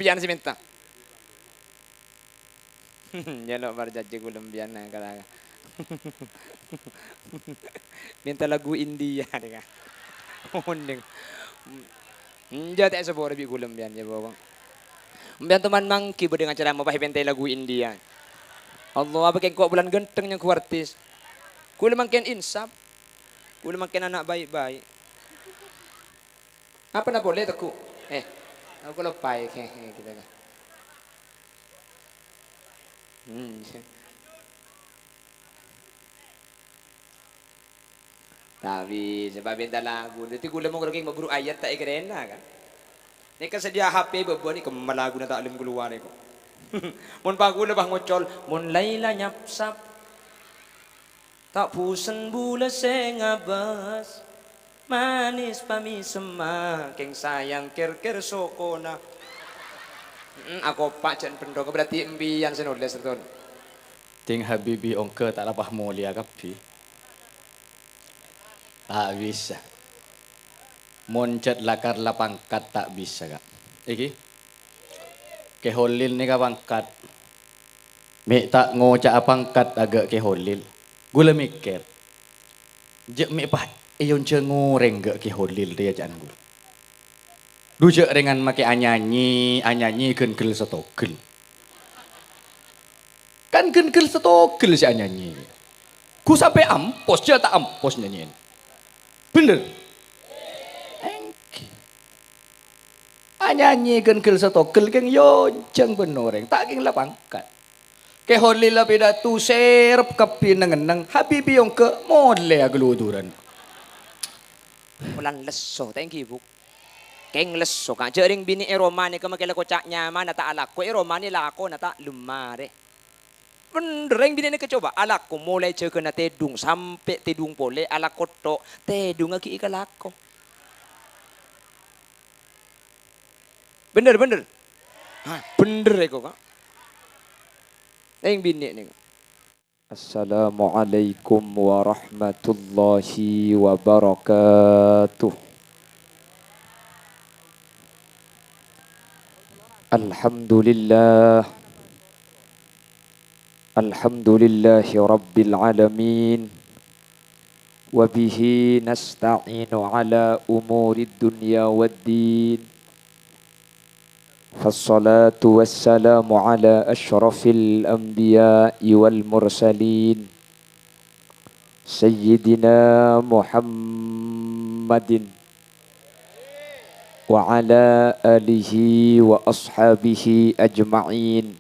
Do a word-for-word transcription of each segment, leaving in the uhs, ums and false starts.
Sampèyan sè mènta. Nyèlo' parjhânjhi kulâ sampèyan, nah, kata. Mènta lagu India, deh, kan. Onèng. Enjâ' ta' èsapora bi' kulâ sampèyan, yâ, pokok. Sampèyan toman mangghi bâdâ ngacaramah, pas èpènta'è lagu India. Allah, apa kèng engko' bulân ghântheng nyangghu artis. Kulâ mangkèn insaf. Kulâ mangkèn ana' baik-baik. Apa na polè, Teguh? Eh, aku loppaè, he, he, gitu kan. Hmm. Tapi, coba benta lagu. Dhâddhi kulâ mon kèng maburu ayat ta' èkèrèna, kan? Nèka sadhâjâ H P bâbâ nèka, kemma laguna ta' lem kalowar kok. Mon pa kulâ pas ngocol, "Mon Laila nyapsap." Ta' busen bulâ sè ngabâs, manis pamèsemma, kèng sayang kèr-kèr sokona. Mm, akopa' jhân bendhong, berarti empèyan sè nolès, betul? Ding Habibi ongghâ ta' lapah molèya kabbhi. Ta' bisa. Mon jhât lakar la pangkat ta' bisa, Ka'. Iki. Kè Holil nèka pangkat. Mè' ta' ngoca'a pangkat aghâ' Kè Holil. Ghulâ mèkkèr, jhâ' mè' pas èonjhâng orèng ghâ' Kè Holil rèya ca'na ghulâ. Dhu jhâ' rèngan makè anyanyi, anyanyi ghân ghel satoghel. Kan ghân ghel satoghel sè anyanyi. Ghu sampè' ampos, jhâ' ta' ampos nyanyina. Bhender? Èngghi. Anyanyi ghân ghel satoghel kèng èonjhâng bân orèng, ta' kèng la pangkat. Kè Holil la pidato sèrep kabbhi neng-enneng, Habibi ongghâ molè aghâludhuran. Polana lesso, ta' èngghi, Bu'? Kèng lesso, Ka'. Jhâ' rèng binè' è roma nèka makè la koca' nyamana ta' alako, è roma nè lakona ta' lem marè. Bhender, rèng binè' nèka coba alako molaè jâgâna tèdung sampè' tèdung polè, alako tho', tèdungnga ghi' èkalako. Bhender, bhender. Hah, bhender èko, Ka'. Rèng binè' nèka. Assalamualaikum warahmatullahi wabarakatuh. Alhamdulillah. Alhamdulillahi rabbil alamin. Wa bihi nasta'inu ala umurid dunya waddin. Fassalatu wassalamu ala asyrafil anbiya'i wal mursalin, Sayyidina Muhammadin wa ala alihi wa ashabihi ajma'in.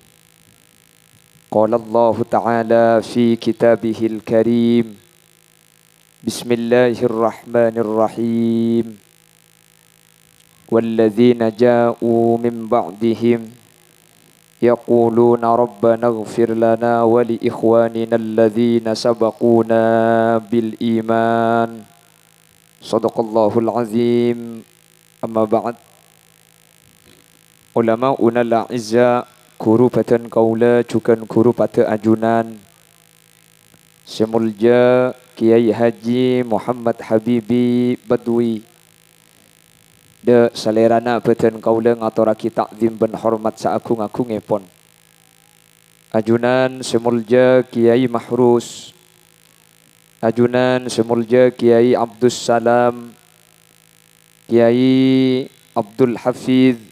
Qala Allahu ta'ala fi kitabihil karim, Bismillahirrahmanirrahim. Walladzina ja'u min ba'dihim yaquluna rabbana ighfir lana wa li ikhwanina alladzina sabaquna bil iman. Shadaqallahul azim. Amma ba'd. Ulama'unal a'izza, ghuru bhâdhân kaulâ jhughân ghuru padâ ajunan sè molja Kyai Haji Muhammad Habibi Badwi. Dâ' salèrana bhâdhân kaulâ ngatorraghi ta'zim bân hormat saagung-agungngèpon. Ajunan sè molja Kyai Mahrus, ajunan sè molja Kyai Abdussalam, Kyai Abdul Hafidz,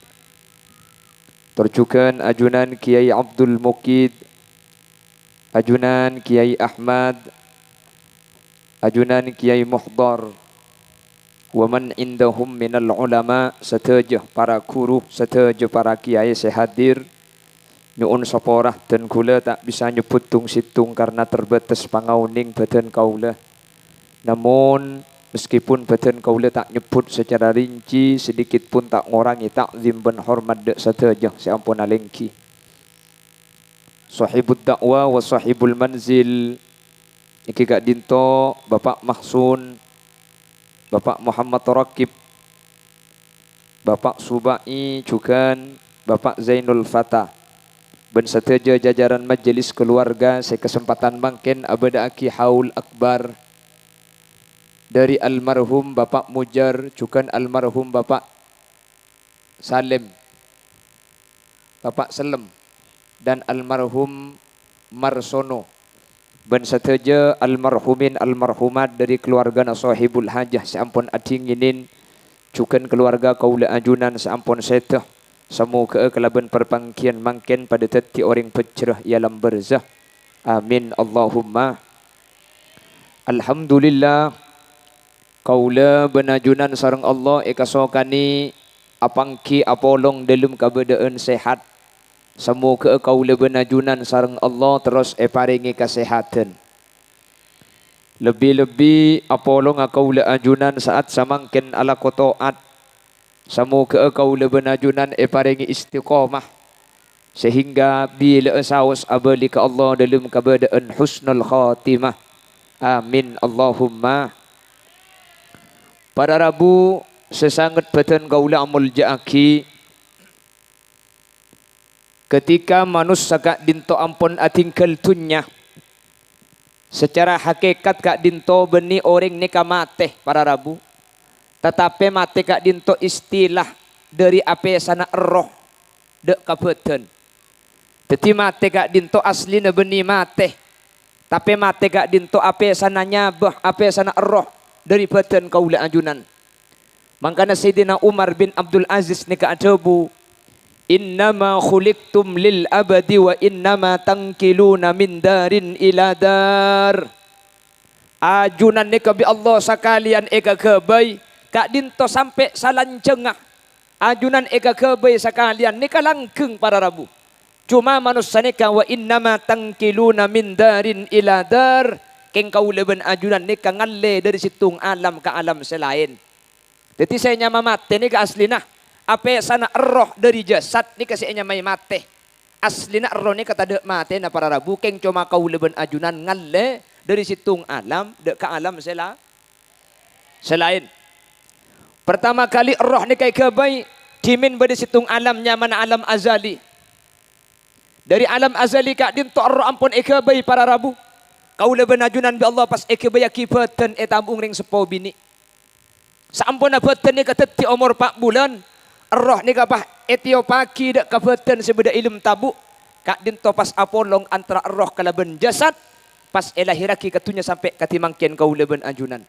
tor jhughân ajunan Kyai Abdul Mukid, ajunan Kyai Ahmad, ajunan Kyai Muhdhar, wa man indahum minal ulama, sadhâjâ para ghuru, sadhâjâ para kyai sè hadir, nyo'on sapora, dân kaulâ ta' bisa nyebbhut tong-sèttong karna terbatas pangaonèng bhâdhân kaulâ. Namon, meskipun bhâdhân kaulâ ta' nyebbhut sacara rinci, sedikit pun ta' ngorangè ta'zim bân hormat dâ' sadhâjâ sè ampon alèngghi. Shahibud da'wah wa shahibul manzil, nèka ka'dinto Bapak Mahsun, Bapak Muhammad Raqib, Bapak Suba'i, jhughân Bapak Zainul Fata, bân sadhâjâ jajaran majelis keluarga sè kasempadhân mangkèn abâdâ'aghi haul akbar dâri almarhum Bapak Mujar, jhughân almarhum Bapak Salem. Bapak Sellem, dan almarhum Marsono, bân sadhâjâ almarhumin almarhumat dhâri kaluwargana Sohibul Hajah sè ampon adhinginin, jhughân kaluwarga kaulâ ajunan sè ampon sèdhâ, samoghâ'â kalabân parpangghiyân mangkèn padâ dhâddhi orèng bhâjjhrâ è alam barzah. Amin, Allahumma. Alhamdulillah, kaulâ bân ajunan sareng Allah èkasokanè apangghi apolong dâlem kabâdâ'ân sehat. Samoghâ'â kaulâ bân ajunan sareng Allah terros èparèngè kasehadhân. Lebbi-lebbi apolonga kaulâ ajunan sa'at samangkèn alako to'at. Samoghâ'â kaulâ bân ajunan èparèngè istiqomah, sehingga bilâ'â saos abâli ka Allah dâlem kabâdâ'ân husnul khatimah. Amin, Allahumma. Para rabu sè sanget bâdân kaulâ amolja'aghi, ketika manossa ka'dinto ampon adhingghâl dhunnya, sacara hakikat ka'dinto bânnè orèng nèka matè, para rabu. Tatapè matè ka'dinto istilah dhâri apèsanna erroh dâ' ka bâdân. Dhâddhi matè ka'dinto asllina bânnè matè, tapè matè ka'dinto apèsanna nyabâ, apèsanna erroh dhâri bâdân kaulâ ajunan. Mangkana Sayyidina Umar bin Abdul Aziz nèka adhâbu, "Innama khuliqtum lil abadi wa innama tangqiluna min darin ila dar." Ajunan nèka bi' Allah sakalèyan èkaghâbây, ka'dinto sampè' salanjhângnga. Ajunan èkaghâbây sakalèyan nèka langghâng para rabu. Coma manossa nèka wa innama tangqiluna min darin ila dar, kèng kaulâ bân ajunan nèka ngallè dhâri sèttong alam ka alam sè laèn. Dhâddhi sè ènyama matè nèka asllina apèsanna erroh dhâri jasad nèka sè ènyamaè matè. Asllina erroh nèka tadâ' matèna para rabu, kèng coma kaulâ bân ajunan ngallè dhâri sèttong alam dâ' ka alam sè la-, sè laèn. Partama kalè erroh nèka èghâbây, dhimèn bâdâ sèttong alam nyamana alam azali. Dhâri alam azali ka'dinto erroh ampon èghâbây para rabu. Kaulâ bân ajunan bi' Allah pas èghâbâyyaghi bâdân ètabung rèng seppo binè'. Saamponna bâdân nèka dhâddhi omor pa' bulân, erroh nèka pas ètèyoppaghi dâ' ka bâdân sè bâdâ è lem tabu', ka'dinto pas apolong antara erroh kalabân jasad, pas èlahèrraghi ka dhunnya sampè' kadhi mangkèn kaulâ bân ajunan.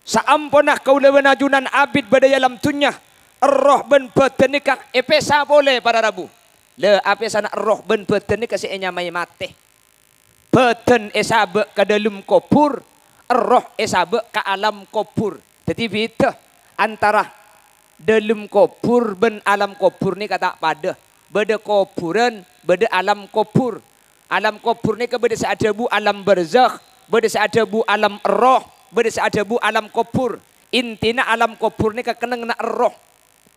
Saamponna kaulâ bân ajunan abit bâdâ è alam dhunnya, erroh bân bâdân nèka èpèsa polè para rabu. La, apèsana erroh bân bâdân nèka sè ènyamaè matè. Bâdân èsabâ' ka dâlem kobhur, erroh èsabâ' ka alam kobhur. Dhâddhi bhidhâ antara dâlem kobhur bân alam kobhur nèka ta' padâ. Bâdâ kobhurân, bâdâ alam kobhur. Alam kobhur nèka bâdâ sè adhâbu alam barzakh, bâdâ sè adhâbu alam erroh, bâdâ sè adhâbu alam kobhur. Intina alam kobhur nèka kennengnganna erroh.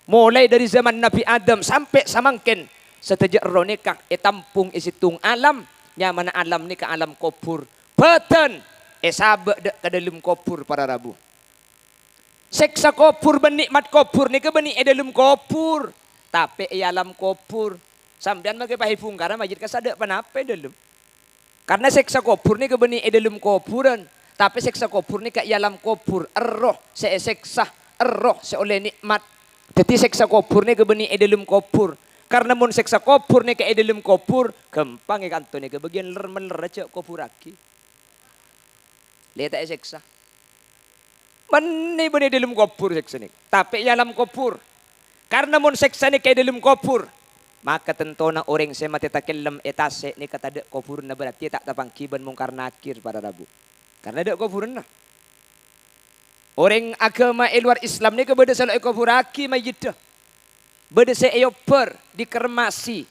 Molaè dhâri zaman Nabbhi Adam sampè' samangkèn, sadhâjâ erroh nèka ètampong è sèttong alam, nyamana alam nèka alam kobhur. Bâdân èsabâ' dâ' ka dâlem kobhur, para rabu. Sèksa kobhur bân nè'mat kobhur nèka bânnè è dâlem kobhur, tapè è alam kobhur. Sampèyan mangkè pas èbhungkara mayyit kassa' dâ' ponapa è dâlem. Karna sèksa kobhur nèka bânnè è dâlem kobhurân, tapè sèksa kobhur nèka è alam kobhur, erroh sè èsèksa, erroh sè ollè nè'mat. Dhâddhi sèksa kobhur nèka bânnè è dâlem kobhur. Karna mon sèksa kobhur nèka è dâlem kobhur, ghâmpang è kanto nèka bâgiyân ler-meller jhâ' kobhurraghi. Lè ta' èsèksa. Bânnè bânnè è dâlem kobhur sèksa nèka. Tapè è alam kobhur. Karna mon sèksa nèka è dâlem kobhur, maka tantona orèng sè matè takellem è tasè' nèka tadâ' kobhurânna, berarti ta' tapangghi bân Mungkar Nakir, para rabu. Karna dâ' kobhurânna. Orèng aghâma è lowar Islam nèka bâdâ sè lo' èkobhurraghi mayyiddhâ. Bâdâ sè èobbhâr, dikremasi.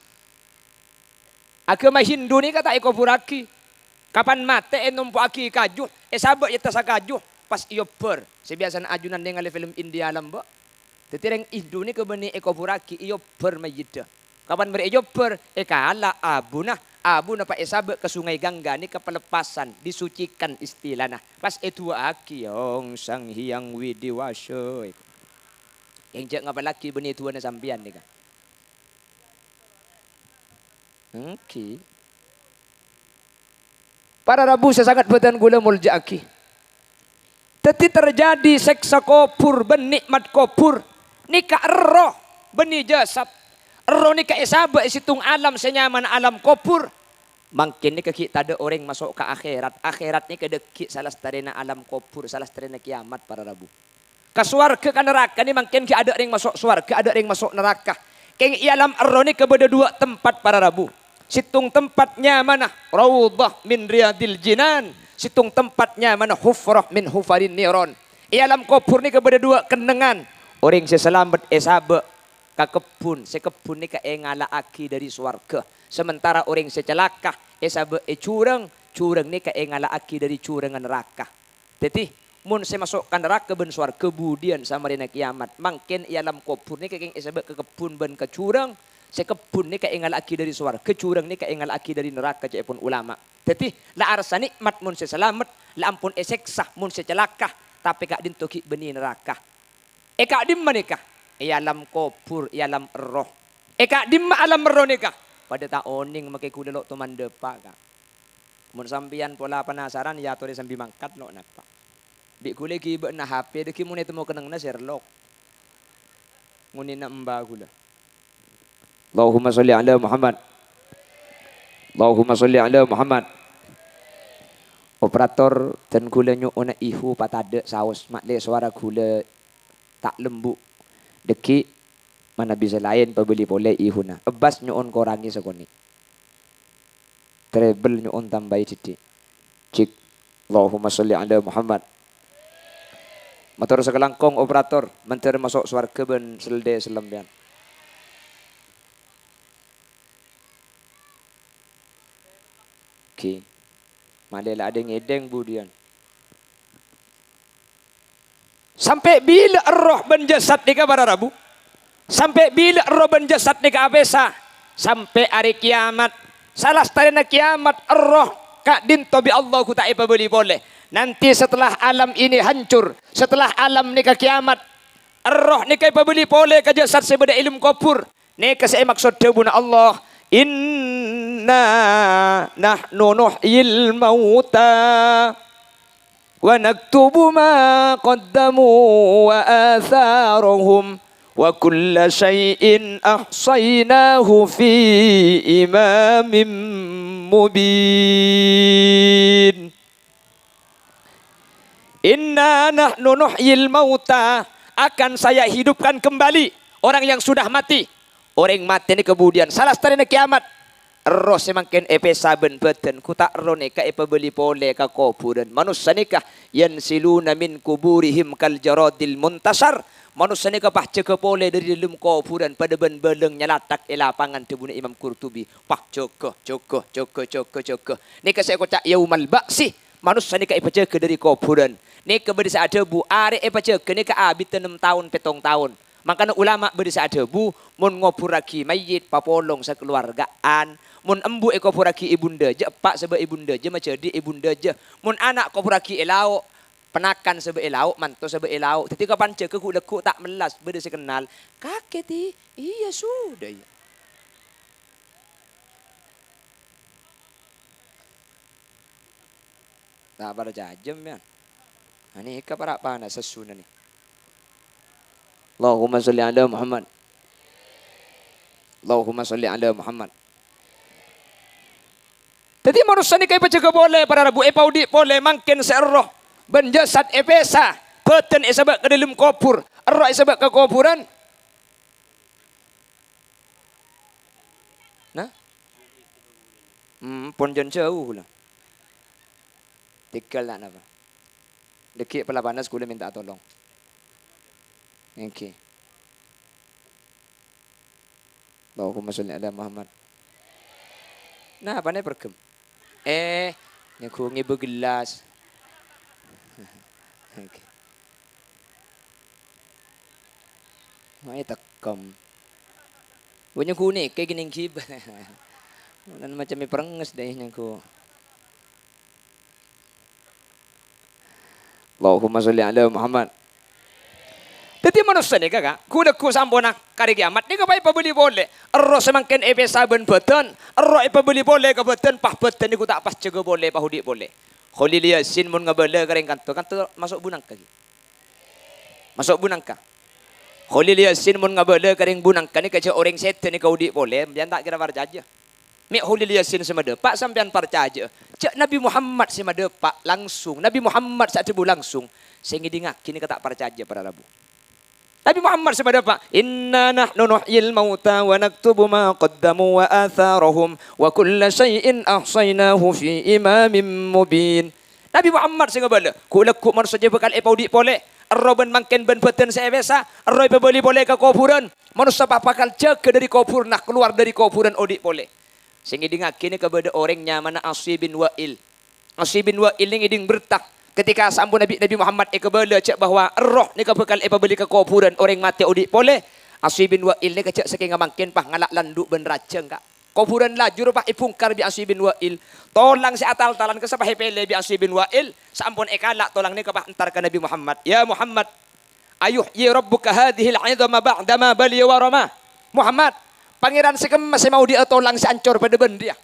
Aghâma Hindu nèka ta' èkobhurraghi. Kapan matè ènompo'aghi kaju, èsabâ' è attassa kaju, pas èobbhâr. Sè biyasana ajunan nèngalè film India lambâ'. Dhâddhi rèng Hindu nèka bânnè èkobhurraghi, èobbhâr mayyiddhâ. Kapan marè èobbhâr, èkala' abuna. Abuna pas èsabâ' ka Sungai Gangga nèka pelepasan, disucikan istilana. Pas èdu'a'aghi, "Ong Sang Hyang Widiwasa." Kèng jhâ' ngapallaghi bânnè du'âna sampèyan nèka. Èngghi. Para rabu sè sanget bâdân kaulâ molja'aghi. Dhâddhi terjadi sèksa kobhur bân nè'mat kobhur nèka erroh bânnè jasad. Erroh nèka èsabâ' è sèttong alam sè nyamana alam kobhur. Mangkèn nèka ghi' tadâ' orèng maso' ka akhèrat. Akhèrat nèka dâggi' salastarèna alam kobhur, salastarèna kèyamat, para rabu. Ka sowarghâ, ka naraka nè mangkèn ghi' adâ' rèng maso' sowarghâ, adâ' rèng maso' naraka. Kèng è alam erroh nèka bâdâ duwâ' tempat, para rabu. Sèttong tempat nyamana Raudhah min Riyadil Jinan, sèttong tempat nyamana Hufrah min Hufarin Niron. È alam kobhur nèka bâdâ duwâ' kennengngan. Orèng sè salamet èsabâ' ka kebbhun, sè kebbhun nèka èngala'aghi dâri sowarghâ. Sementara orèng sè calaka èsabâ' è jhurâng, jhurâng nèka èngala'aghi dâri jhurângnga naraka. Dhâddhi, mon sè maso' ka naraka bân sowarghâ budiyân samarèna kèyamat, mangkèn è alam kobhur nèka kèng èsabâ' ka kebbhun bân ka jhurâng, sè kebbhun nèka èngala'aghi dâri sowarghâ, jhurâng nèka èngala'aghi dâri naraka, ca'èpon ulama. Dhâddhi, la arassa nè'mat mon sè salamet, la ampon èsèksa mon sè calaka, tapè ka'dinto ghi' bânnè naraka. È ka'dimma nèka? È alam kobhur, è alam erroh. È ka'dimma alam erroh nèka? Padâ ta' onèng makè ghulâ lo' tomandhâpa', Ka'. Mon sampèyan pola penasaran, èyatorè sambi mangkat lo' napa. Bi' ghulâ èghibâ'âna H P, dâggi' mon ètemmo kennengnganna Sherlock. Ngonèna emba ghulâ. Allahumma sholli ala Muhammad. Allahumma sholli ala Muhammad. Operator, dân ghulâ nyo'ona ihu patadâ' saos, ma'lè sowara ghulâ ta' lembu'. Dâggi' manabi sè laèn pabâli polè ihuna. Ebbas nyo'on korangè sakonè'. Treble nyo'on tambâi dhiddhi'. Cik. Allahumma sholli ala Muhammad. Mator sakalangkong operator, mandhâr maso' sowarghâ bân sèldhâ sampèyan. Ghi. Malè la adheng-ngèdheng budiyân. Sampè' bilâ erroh bân jasad nèka para rabu? Sampè' bilâ erroh bân jasad nèka apèsa? Sampè' arè kèyamat. Salastarèna kèyamat, erroh ka'dinto bi' Allah ghu ta' èpabâli polè. Nanti setelah alam ini hancur, setelah alam nèka kèyamat, erroh nèka èpabâli polè ka jasad sè bâdâ è dâlem kobhur. Nèka sè èmaksod dhâbuna Allah, "Inna nahnu nuhyil mauta wa naktubu ma qaddamu wa atharahum wa kulla syai'in ahsaynahu fi imamin mubin." "Inna nahnu nuhyil mauta," akan Saya hidupkan kembali orang yang sudah mati. Orèng matè nèka budiyân, salastarèna kèyamat. Erroh sè mangkèn èpèsa bân bhâdhân, ghu ta' erroh nèka èpabâli polè ka kobhurân. Manossa nèka, "Yansiluna min kuburihim kal jaradil muntashar." Manossa nèka pas jâgâ polè dâri dâlem kobhurân padâ bân bâlâng nyalathak è lapangan, dhâbuna Imam Qurtubi. Pas jâgâ, jâgâ, jâgâ, jâgâ, jâgâ. Nèka sè èkoca' yaumal ba'si. Manossa nèka èpajâgâ dâri kobhurân. Nèka bâdâ sè adhâbu, arè èpajâgâ nèka abiddhâ nem taon, pèttong taon. Mangkana ulama bâdâ sè adhâbu, mon ngobhurraghi mayyit papolong sakalowarga'an. Mon embu èkobhurraghi è bundhâjâ, eppa' sabâ' è bundhâjâ, majhâdhi' è bundhâjâ. Mon ana' kobhurraghi è lao', panakan sabâ' è lao', manto sabâ' è lao'. Dhâddhi kapan jâgâ ghu'-lagghu' ta' mellas, bâdâ sè kennal. Kakè, Ti? Iyâ, sudah, iyâ. Ta' parcajâ, sampèyan. Anèka para' panas sessuna nè. Allahumma sholli ala Muhammad. Allahumma sholli ala Muhammad. Dhâddhi, manossa nèka èpajâgâ polè, para rabu, èpaodi' polè, mangkèn sè erroh bân jasad èpèsa, bhâdhân èsabâ' ka dâlem kobhur, erroh èsabâ' ka kobhurân. Nah? Hmm, pon jân jhâu kaulâ. Tèghâl ta' napa. Dâgghi' pala panas kaulâ mènta'a tolong. Èngghi. Allahumma sholli ala Muhammad. Nah, apana preghem? Eh, nyangghu ngibâ gellas. Oke. Mai tekkem. Bânnya' ghunèka kènèng ghibâ. Nan macam prengnges dâi nyangghu. Allahumma sholli ala Muhammad. Dhâddhi manossa nèka, Ka', ghu-lagghu samponna ka arè kèyamat nèka pas èpabâli polè. Erroh sè mangkèn èpèsa bân bhâdhân, erroh èpabâli polè ka bhâdhân, pas bhâdhân nèko ta' pas jâgâ polè, pas odi' polè. Kholil Yasin mon ngabâlâ ka rèng kanto, kanto maso' bu nangka ghi. Maso' bu nangka. Kholil Yasin mon ngabâlâ ka rèng bhunangka nèka jhâ' orèng sèdhâ nèka odi' polè, sampèyan ta' kèra parcajâ. Mè' Kholil Yasin sè madâpa', sampèyan parcajâ'â jhâ' Nabbhi Muhammad sè madâpa' langsung, Nabbhi Muhammad sè adhâbu langsung, sè ngèdingngaghi nèka ta' parcajâ, para rabu. Nabbhi Muhammad sè madâpa', "Inna nahnu nuhyil mauta wa naktubu ma qaddamu wa atharahum wa kulla syai'in ahshainahu fi imamin mubin." Nabbhi Muhammad sè ngabâlâ, ghu'-lagghu' manossa jhâ' bhâkal èpaodi' polè, èrro bân mangkèn bân bhâdhân sè èpèsa, èrro èpabâli polè ka kobhurân. Manossa pas bhâkal jâgâ dâri kobhurânna, kalowar dâri kobhurân odi' polè. Sè ngèdingngaghi nèka bâdâ orèng nyamana Asy bin Wa'il. Asy bin Wa'il nè ngèding berta ketika saamponna bi' Nabbhi Muhammad èkabâlâ jhâ' bahwa erroh nèka bhâkal èpabâli ka kobhurân orèng matè odi' polè. Asy bin Wa'il nèka jhâ' sakènga mangkèn pas ngala' landhu' bân rajâng, ka'. Kobhurân laju rowa pas èbhungkar bi' Asy bin Wa'il. Tolang sè atal-talan kassa' pas èpèlè bi' Asy bin Wa'il. Saampon èkala' tolang nèka pas entar ka Nabbhi Muhammad. "Ya Muhammad, ayuhyi rabbuka hadzihil 'idhama ba'dama baliya wa rama?" Muhammad, Pangèran sè kemma sè maodi'â tolang sè ancor padâ bân rèya?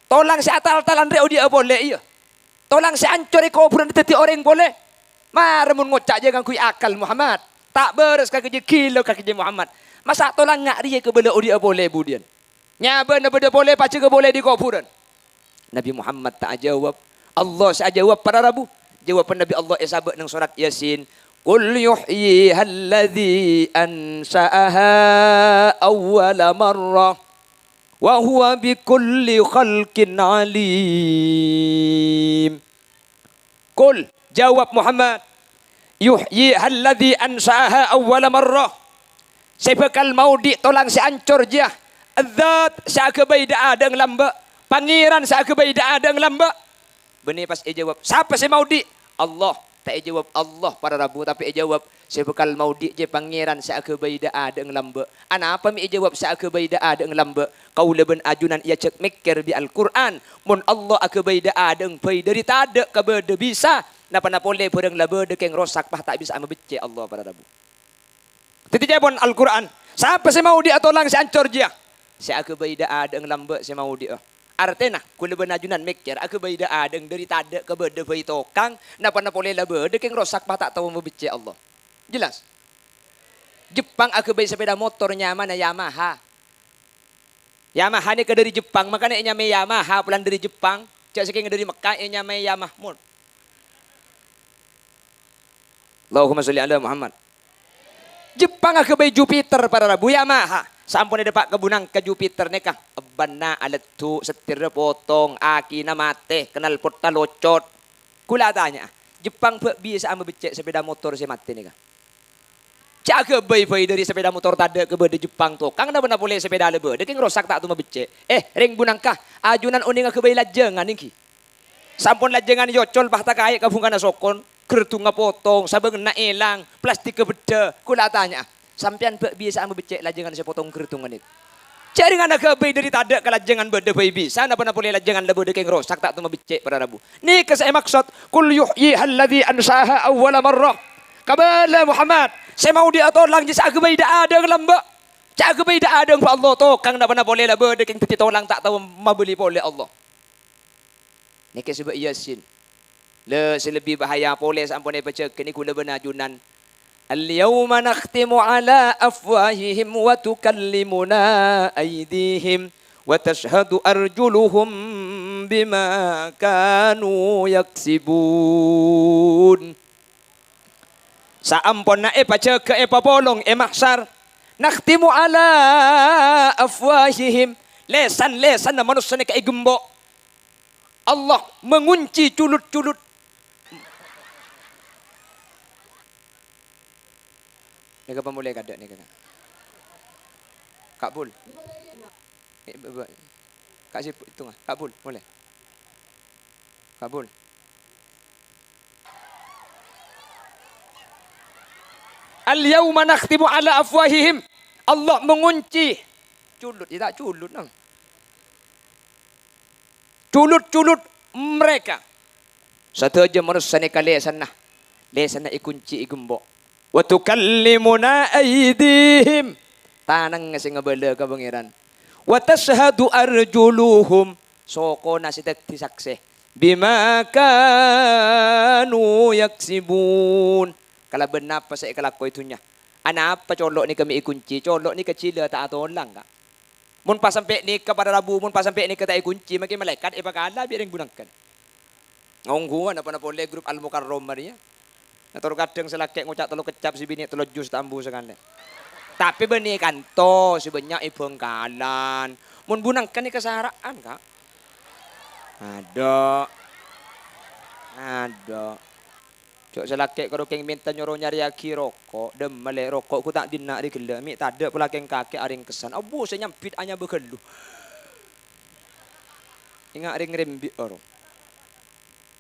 Tolang sè atal-talan rèya odi'â polè, iyâ. Tolang sè ancor è kobhurân dhâddhi orèng polè. Mara mon ngoca' jhâ' ngangghuy akal, Muhammad. Ta' bârâs kakè jhâ' ghilâ kakè jhâ' Muhammad. Masa' tolang nga' rèya èkabâlâ odi'â polè budiyân? Nyabâna bâdâ polè, pajhâgâ polè dâri kobhurân. Nabbhi Muhammad ta' ajâwâb. Allah sè ajâwâb, para rabu. Jâwâbhân Nabbhi Allah èsabâ' neng sorat Yasin. "Qul yuhyihalladzi ansha'aha awwala marrah, wa huwa bikulli khalqin alim." Qul, jâwâb Muhammad, "Yuhyihalladzi ansha'aha awwala marrah." Sè bhâkal maodi' tolang sè ancor jiyâ, Dzat sè aghâbây dâ'-adâ'na lambâ', Pangèran sè aghâbây dâ'-adâ'na lambâ'. Bânnè pas èjâwâb, "Sapa sè maodi'?" Allah. Ta' èjâwâb Allah, para rabu, tapè èjâwâb, "Sè bhâkal maodi' jiyâ Pangèran sè aghâbây dâ'-adâ'na lambâ'." Anapa mè' èjâwâb sè aghâbây dâ'-adâ'na lambâ'? Kaulâ bân ajunan èajhâk mèkkèr bi' Al-Qur'an. Mon Allah aghâbây dâ'-adâ'na bhâi dâri tadâ' ka bâdâ bisa, na-ponapa polè bhârâng la bâdâ kèng rosak, pas ta' bisa'a mabeccè' Allah, para rabu. Dhâddhi ca'èpon Al-Qur'an, "Sapa sè maodi'â tolang sè ancor jiyâ?" Sè aghâbây dâ'-adâ'na lambâ' sè maodi'â. Artèna, kaulâ bân ajunan mèkkèr, aghâbây dâ'-adâ'na dâri tadâ' ka bâdâ bhâi tokang, na-ponapa polè la bâdâ kèng rosak, pas ta' tao mabeccè' Allah. Jelas? Jepang aghâbây sapèda motor nyamana Yamaha. Yamaha nèka dâri Jepang, mangkana ènyamaè Yamaha polana dâri Jepang. Jhâ' sakènga dâri Mekkah ènyamaè Yamahmud. Allahumma sholli ala Muhammad. Jepang aghâbây Jupiter, para rabu, Yamaha. Saampon èdâpa' ka bhunangka Jupiter nèka, ebbânna aleddhu', settirra potong, akina matè, knalpotta locot. Kaulâ atanya'a, Jepang bâ' bisa'a mabeccè' sapèda motor sè matè nèka? Jhâ' aghâbây bhâi dâri sapèda motor tadâ' ka bâdâ Jepang tokang, na-ponapa polè sapèda la bâdâ kèng rosak ta' tao mabeccè'. Eh, rèng bhunangka, ajunan onèng aghâbây lajângan èngghi? Saampon lajângan èocol, pas takaè' ka bhungkana sokon, ghârdhungnga potong, sabângenna èlang, plastikka bheddhâ. Kaulâ atanya'a, sampèyan bâ' bisa'a mabeccè' lajângan sè potong ghârdhungnga nèka? Jhâ' rèng aghâbây dâri tadâ' ka lajângan bâdâ bhâi bisa, na-ponapa polè lajângan la bâdâ kèng rosak ta' tao mabeccè', para rabu. Nèka sè èmaksod, "Qul yuhyihalladzi ansha'aha awwala marrah." Kabâlâ Muhammad, sè maodi'â tolang jiyâ sè aghâbây dâ'-adâ'na lambâ'. Jhâ' aghâbây dâ'-adâ'na bân Allah tokang, na-ponapa polè la bâdâ kèng dhâddhi tolang ta' tao mabâli polè Allah. Nèka sè bâ' Yasin. La, sè lebbi bahaya polè saampon èpajâgâ nèka kaulâ bân ajunan. "Al-yauma nakhtimu ala afwahihim wa tukallimuna aydihim wa tashhadu arjuluhum bima kanu yaksibun." Saamponna èpajâgâ, èpapolong è mahsyar, "Nakhtimu ala afwahihim." Lèsan-lèsanna manossa nèka ègembo'. Allah mengunci culut-culut. Nèka pamolè kadâ' nèka, Ka'. Ka' Bul. Eh, ba-, ba-, Ka' Sibuk, itu, Ka' Bul, molè. Ka' Bul. "Al-yauma nakhtimu ala afwahihim." Allah mengunci. Culut, ya ta' culut, nang. Culut-culut mereka. Sadhâjâ manossa nèka lèsanna. Lèsanna èkunci, ègembo'. "Wa tukallimuna aydihim." Tanangnga sè ngabâlâ ka Pangèran. "Wa tashhadu arjuluhum." Sokona sè dhâddhi saksè. "Bima kanu yaksibun." Kalabân napa sè èkalako è dhunnya. Anapa colo' nèka mè' èkoncè? Colo' nèka jhilâ ta' atolang, Ka'. Mon pas sampè' nèka para rabu, mon pas sampè' nèka ta' èkoncè, mangkè malaèkat èpakala bi' rèng bunangkèn. Ongghuwân apa-napa polè grup Al-Mukarramah rèya. Nah, tor kadhâng sè lakè' ngoca' tello keccap, sè binè' tello jus ta' ambu sakalè. Tapè bânnè kanto sè bânnya' è Bhângkalan. Mon bunangkèn èkasara'an, Ka'. Adhu. Adhu. Jhâ' sè lakè' karo kèng mènta nyoro nyarèyaghi roko', dhâmma lè roko' ghu ta' dinna' rè ghellâ', mè' tadâ' pola kèng kakè arèngkessan. Abbhu sè nyambit anyabâ ghâllu. Enga' rèng rembi' oro.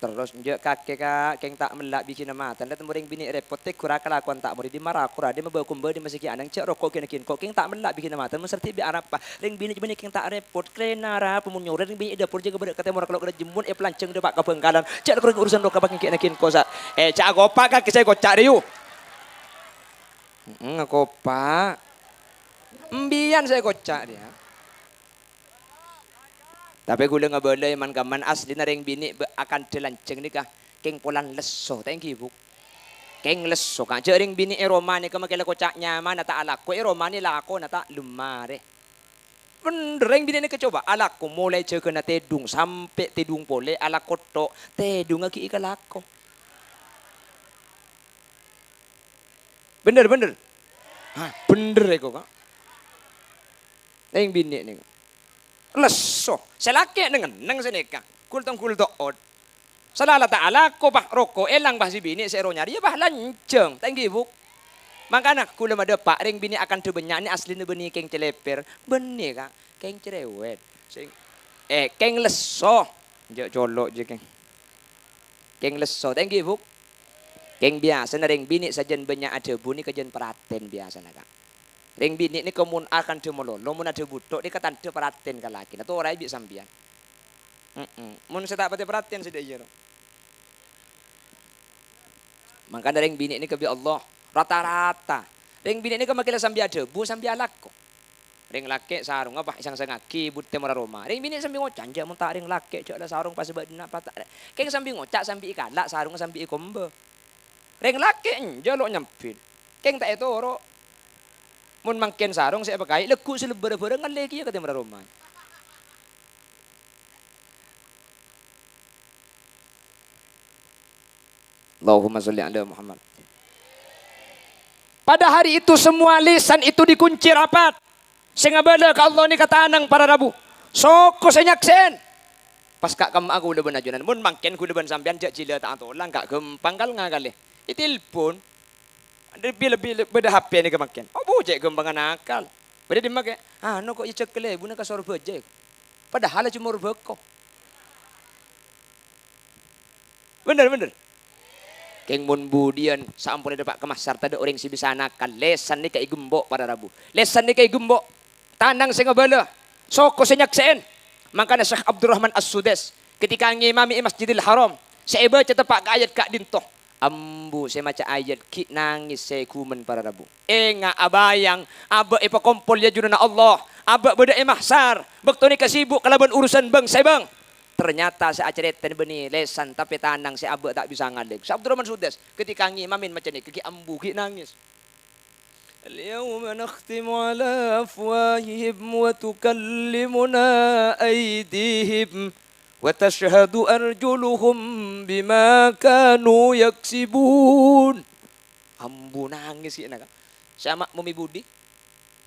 Terros, "Enjâ' kakè, Ka', kèng ta' mella' bigina matana, temmo rèng binè' rèpot, tèghur akal akowan ta' morè, dimma ra-kora, dimma bâ-kumbâ, dimma sè ghi' anèng, jhâ' roko' ghi' naghin ko', kèng ta' mella' bigina matana, mon sardhi bi' arapa? Rèng binè' jâ' bânnè kèng ta' rèpot, klèna arapa mon nyorè rèng binè' è dâpor jâgâ bârâ' ka tèmor, kalo' ka dâjâ mon èpalancèng dâpa' ka Bhângkalan, jhâ' karo rèng urusan roka bâ' kèng naghin ko' sa-, eh, jhâ' akopa' kakè sè èkoca' rèya." "Heeh, akopa'." "Embiyân sè èkoca' rèya." Tapè ghulâ ngabâlâi man-kamman, asllina rèng binè' bâ-, akandhâ lanjhâng nèka kèng polana lesso, ta' ènggi, Bu'? Kèng lesso, Ka'. Jhâ' rèng binè' è roma nèka makè la koca' nyamana ta' alako, è romana lakona ta' lem marè. Bhender, rèng binè' nèka coba alako molaè jâgâna tèdung sampè' tèdung polè, alako tho', tèdungnga ghi' èkalako. Bhender, bhender. Hah, bhender èko, Ka'. Rèng binè' nèka. Lesso. Sè lakè' neng-enneng sè nèka. Gul-tonggul to'ot. Salala ta' alako, pas roko' èlang, pas sè binè' sè èro nyarè, yâ, pas lanjhâng. Ta' ènggi, Bu'? Mangkana, ghulâ madâpa', rèng binè' akandhâ bânnya' nè asllina bânnè kèng cèlèpèr. Bânnè, Ka'. Kèng cerewet. Sèng-, eh, kèng lesso. Jhâ' colo' jiyâ, kèng. Kèng lesso. Ta' ènggi, Bu'? Kèng biyasana rèng binè' sajân bânnya' adhâbu nèka jân paratèn biyasana, Ka'. Rèng binè' nèka mon akandhâ malolo, mon adhâbu tho' nèka tandhâ paratèn ka lakèna, toraè bi' sampèyan. Heeh. Mon sè ta' patè paratèn sè dâ' iyâ, ro. Mangkana rèng binè' nèka bi' Allah, rata-rata. Rèng binè' nèka makè la sambi adhâbu, sambi alako. Rèng lakè' sarongnga pas èsang-sangngaghi budi tèmorra roma. Rèng binè' sambi ngoca', "Enjâ' mon ta' rèng lakè', jhâ' la sarong pas bâdâna pata-," kèng sambi ngoca', sambi èkala', sarongnga sambi èkombâ. Rèng lakè' enjâ' lo' nyambit. Kèng ta' ètoro'. Mon mangkèn sarong sè èpakaè, lagghu' sè lebbârâ bhârâng ngallè kèya ka tèmorra roma. Allahumma sholli ala Muhammad. Pada hari itu semua lisan itu dikunci rapat. Sè ngabâlâ ka Allah nèka tanang para rabu. Soko sè nyaksè'è. Pas ka' kemma'a ghulâ bân ajunan. Mon mangkèn ghulâ bân sampèyan jhâ' jhilâ ta' atolang, Ka', ghâmpang kal ngakalè. Ètelpon. Lebbi-lebbi bâdâ H P nèka mangkèn. Oh, bu, cè' ghâmpangan akal. Bâdâ dimma, Kè? Anu, ko' èjhâk kalèbunna ka Sorbhâjâ, ko'. Padahal coma Sorbhâko. Bhender, bhender. Kèng mon budiyân saamponna dâpa' ka mahsyar tadâ' orèng sè bisa nakal, lèsan nèka ègembok para rabu. Lèsan nèka ègembok. Tanang sè ngabâlâ, soko sè nyaksè'è. Mangkana Syekh Abdurrahman As-Sudais, ketika ngimami è Masjidil Haram, sè èbâca teppa' ka ayat ka'dinto. Ambu sè maca ayat ghi' nangès sè ghumen para rabu. Enga' abâjâng, abâ' èpakompol è ajunanna Allah, abâ' bâdâ è mahsyar, bâkto nèka sibuk kalabân urusan bâng-sèbâng. Ternyata sè acarètana bânnè lèsan, tapè tanang sè abâ' ta' bisa ngalèng. Sè Abdurrahman Sudais, ketika ngimami maca nèka ghi' ambu, ghi' nangès. اليوم نختم على أفواههم وتكلمنا أيديهم وتشهد أرجلهم بما كانوا يكسبون. Ambu nangès ghi' nèka. Sè amakmum è budi,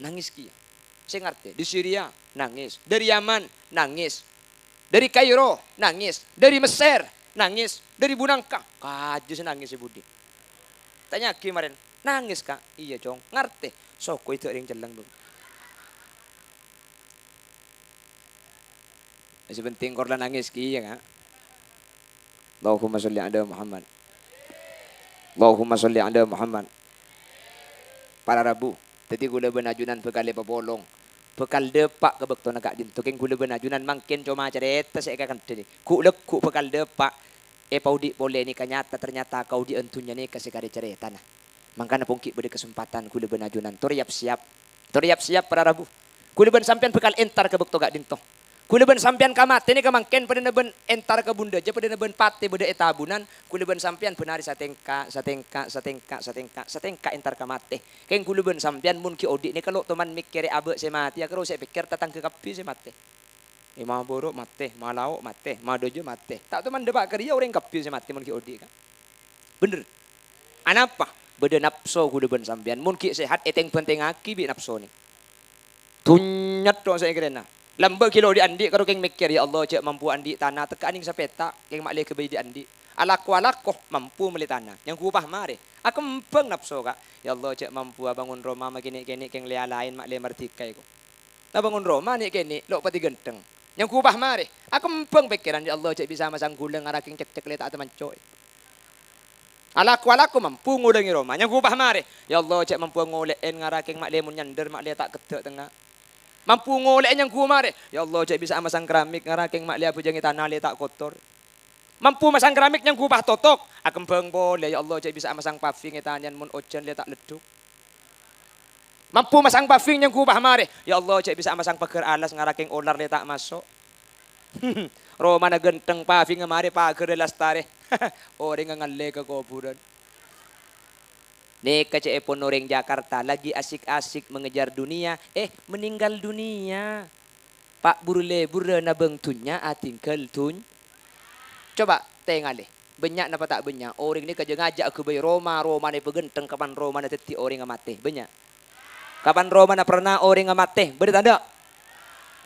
nangès kèya. Sè ngartè, di Syria, nangès. Dari Yaman, nangès. Dari Kairo, nangès. Dari Mesir, nangès. Dari Bunangka, kajâ sè nangès è budi. Tanya'aghi marèn, "Nangès, Ka'?" "Iyâ, Cong." "Ngartè?" "Soko èdâ' rèng cellèng, Bu." Sè penting kor la nangès kèya, Ka'. Allahumma sholli ala Muhammad. Allahumma sholli ala Muhammad. Para rabu, dhâddhi ghulâ bân ajunan bhâkal èpapolong. Bhâkal dâpa' ka bâktona ka'dinto, kèng ghulâ bân ajunan mangkèn coma carèta sè èkakandhâni. Ghu'-lagghu' bhâkal dâpa'. Èpaodi' polè nèka nyata, ternyata kaodi'ân dhunnya nèka sè karè carètana. Mangkana ponggi bâdâ kasempadhân ghulâ bân ajunan. Tor yap-siyap. Tor yap-siyap para rabu. Ghulâ bân sampèyan bhâkal entar ka bâkto ka'dinto. Kaulâ bân sampèyan ka matè nèka mangkèn padâna bân entar ka bundhâjâ, padâna bân patè bâdâ è tabunan, kaulâ bân sampèyan bân arè satèngka', satèngka', satèngka', satèngka', satèngka' entar ka matè. Kèng kaulâ bân sampèyan mon ghi' odi' nèka lo' toman mèkkèrè abâ' sè matèya, karo sè èpèkkèr tatangghâ kabbhi sè matè. È, ma buru matè, ma lao' matè, ma dhâjâ matè. Ta' toman dâpa' ka rèya orèng kabbhi sè matè mon ghi' odi', kan? Bhender. Anapa? Bâdâ napso kaulâ bân sampèyan. Mon ghi' sehat, ètèng-bhântèngngaghi bi' napsona. Dhunnya tok sè èkèrèna. Lambâ' ghi' lo' dhi'-andhi' karo kèng mèkkèr, "Ya Allah, jhâ' mampu andi' tana, tekka' nèng sapèta', kèng ma'lè ghâbây dhi'-andhi'." Alako-alako mampu mellè tana, nyangghu pas marè. Akembhâng napso, Ka'. "Ya Allah, jhâ' mampu abângon roma makènè'-kènè', kèng lèya laèn ma'lè mardhika èko." Abângon roma nè'-kènè' lo' patè ghântheng. Nyangghu pas marè. Akembhâng pèkkèran, "Ya Allah, jhâ' bisa masang ghulâ ngara kèng cekcek lè ta' tamanco'." Alako-alako mampu ngolangè roma, nyangghu pas marè. "Ya Allah, jhâ' mampu ngolè'è ngara kèng ma'lè mon nyandher ma'lè ta' keddhâ' tengnga." Mampu ngolè'è nyangghu marè. "Ya Allah, jhâ' bisa amasang keramik ngara kèng ma'lè abhâjângè tana lè ta' kotor." Mampu masang keramik nyangghu pas totok. Akembhâng polè, "Ya Allah, jhâ' bisa amasang paving è tanèyan mon ojhân lè ta' leddhuk." Mampu masang paving nyangghu pas marè. "Ya Allah, jhâ' bisa amasang paghâr alas ngara kèng olar lè ta' maso'." Romana ghântheng, pavingnga marè, paghârra lastarè. Orèngnga ngallè ka kobhurân. Nèka cè'èpon orèng Jakarta, lagi asik-asik mengejar dunia, eh, meninggal dunia. Pa' buru lèbur nabâng dhunnya, atinggal dhun-, Coba tèngalè, bânnya' napa ta' bânnya' orèng nèka jhâ' ngajhâk aghâbây roma, romana èpaghântheng kapan romana dhâddhi orèngnga matè? Bânnya'. Kapan romana pernah orèngnga matè? Bâdâ tadâ'?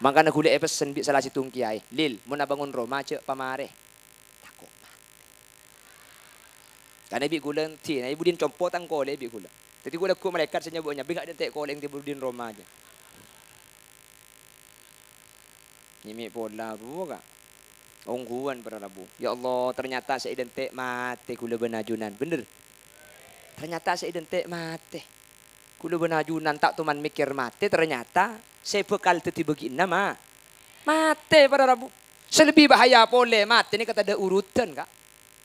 Mangkana ghulâ èpessen bi' sala sèttong kèyaè, "Lil, mon abângon roma jhâ' pamarè. Tako' matè." Karana bi' ghulâ, dina è budina compo' tang kolè bi' ghulâ. Dhâddhi ghulâ ghu' malaèkat sè nyoba nyabing ka'dinto kolè neng è budina roma jhâ'. Nyèmè' pola rowa, Ka'. Ongghuwân para rabu. Ya Allah, ternyata sè èdânte' matè ghulâ bân ajunan. Bhender? Ternyata sè èdânte' matè. Ghulâ bân ajunan ta' toman mèkkèr matè, ternyata sè bhâkal dhâddhi bâgiânna ma-, matè, para rabu. Sè lebbi bahaya polè, matè nèka tadâ' urutan, Ka'.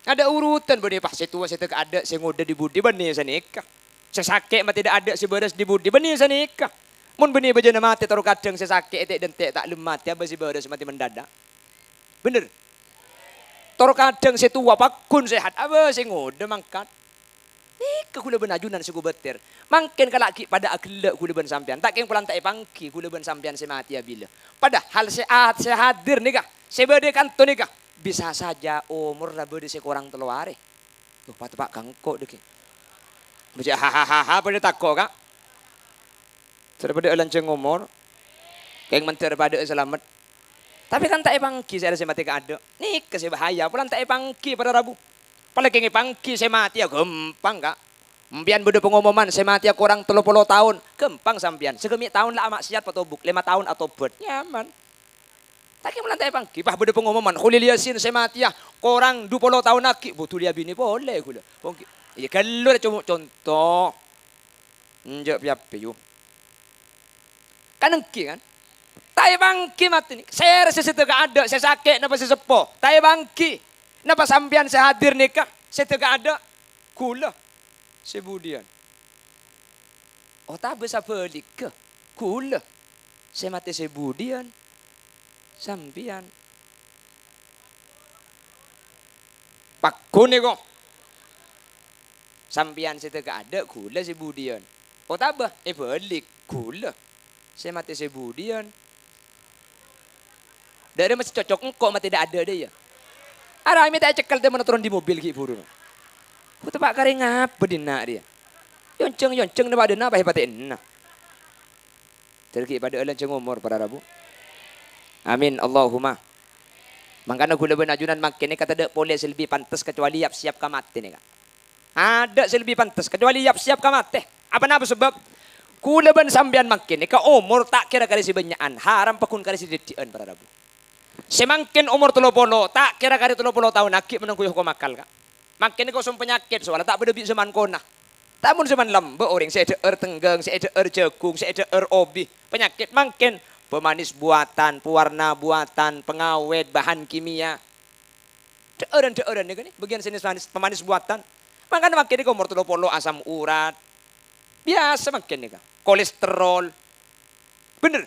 Tadâ' urutan bânnè, pas sè towa sè tèka adâ' sè ngodâ è budi bânnè sanèka. Sè sakè' matè dâ' adâ' sè bârâs è budi bânnè sanèka. Mon bânnè bâjâna matè, toro' kadhâng sè sakè' è tè' dânte' ta' lem matè, abâ' sè bârâs matè mendadak. Bhender? Toro' kadhâng sè towa pagghun sehat, abâ' sè ngodâ mangkat. Nèka ghulâ bân ajunan sè kobâtèr. Mangkèn kala' ghi' padâ aghellâ' ghulâ bân sampèyan. Ta' kèng polana ta' èpangghi ghulâ bân sampèyan sè matèya bilâ. Padahal sè a-, sè hadir nèka, sè bâdâ è kanto nèka, bisa saja omorra bâdâ sè korang tello arè. Loh, pateppa' ka engko' dhâggi'. Bâjâ hahaha, padâ tako', Ka'. Sè padâ alanjhâng omor. Kèng mandhâr padâ'â salamet. Tapè kan ta' èpangghi sè arè sè matè kaadâ'. Nèka sè bahaya, polana ta' èpangghi para rabu. Palakèng èpangghi sè matèya ghâmpang, Ka'. Empèyan bâdâ pangomoman sè matèya korang tello polo taon, ghâmpang sampèyan. Sagâmè' taon la amaksiat patobuk, lèma taon atobhât. Nyaman. Takè' polana ta' èpangghi, pas bâdâ pangomoman, Kholil Yasin sè matèya korang du polo taon aghi', bâdâ lèya binè polè ghulâ. Wong ghi-, iyâ ghâllu rè, coma conto. Enjâ' pè-apè, yu. Kan ènggi, kan? Ta' èpangghi matè nèka. Sèra sè sèdhâ kaadâ', sè sakè' napa sè seppo. Ta' èpangghi. Napa sampèyan sè hadir nèka sèdhâ kaadâ'? Ghulâ sè budiyân? Otabâ sabhâligghâ, ghulâ sè matè sè budiyân? Sampèyan. Pagghun èko. Sampèyan sèdhâ kaadâ', ghulâ sè budiyân? Otabâ èbâlik, ghulâ sè matè sè budiyân? Dâ' rèya mastè cocok engko' matè dâ'-adâ' dâ' iyâ. Arè mè' ta' ècèkkel tè monna toron dâri mobil ghi' buru. Kuteppa' karè ngapa dinna' rèya? Yonjhâng-yonjhâng napa dâ' napa èpatè'ana. Dâri ghi' padâ alanjhâng omor para rabu. Amin, Allahumma. Mangkana ghulâ bân ajunan mangkèn nèka tadâ' polè sè lebbi pantes kacobâli yap-siyap ka matè nèka. Adâ' sè lebbi pantes kacobâli yap-siyap ka matè. Apa napa sabâb? Ghulâ bân sampèyan mangkèn nèka omor ta' kèra karè sè bânnya'an, haram pagghun karè sè dhâddhiyân para rabu. Sè mangkèn omor tello polo, ta' kèra karè tello polo taon aghi' mennang ghuyu hokom akal, Ka'. Mangkèn nèka osom panyakèt, soalla ta' bâdâ bi' zaman kona. Ta' mon zaman lambâ' orèng sè èdhâ'âr tengghâng, sè èdhâ'âr jhâghung, sè èdhâ'âr obi. Panyakèt mangkèn, pemanis buatan, pewarna buatan, pengawet, bahan kimia. Dhâ'ârân-dhâ'ârân nèka nè, bâgiyân sè manis, pemanis buatan. Mangkana mangkèn nèka omor tello polo asam urat. Biyasa mangkèn nèka. Kolesterol. Bhender?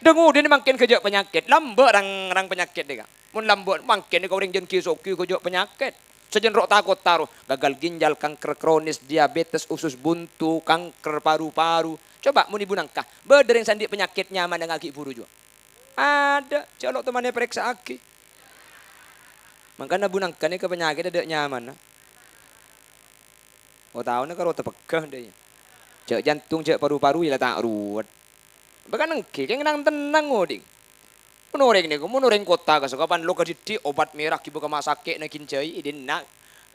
Dhâng-odhâna mangkèn ghâjâ' panyakèt, lambâ' rang-rang panyakèt nèka. Mon lambâ' mangkèn nèka orèng jân ghi' soghi ghâjâ' panyakèt. Sajân ro' ta'-kotta ro, gagal ginjal, kanker kronis, diabetes, usus buntu, kanker paru-paru. Coba mon ibu nangka, bâdâ rèng sè andi' panyakèt nyamana ngaghi' buru jhuwa. Adâ', jhâ' lo' toman èparèksa'aghi. Mangkana bu nangka nèka panyakèt adâ' nyamana. Otaona karo tepegghâ, dâ' iyâ. Jhâ' jantung, jhâ' paru-paru, iyâ la ta' ruwet. Bâkana èngghi, kèng nang-tennang, odhi'. Mon orèng nèko, mon orèng kotta kasokapan lo' kadhiddhi', obat mèrah ghibâ ka ma' sakè'na ginjai, è dinna',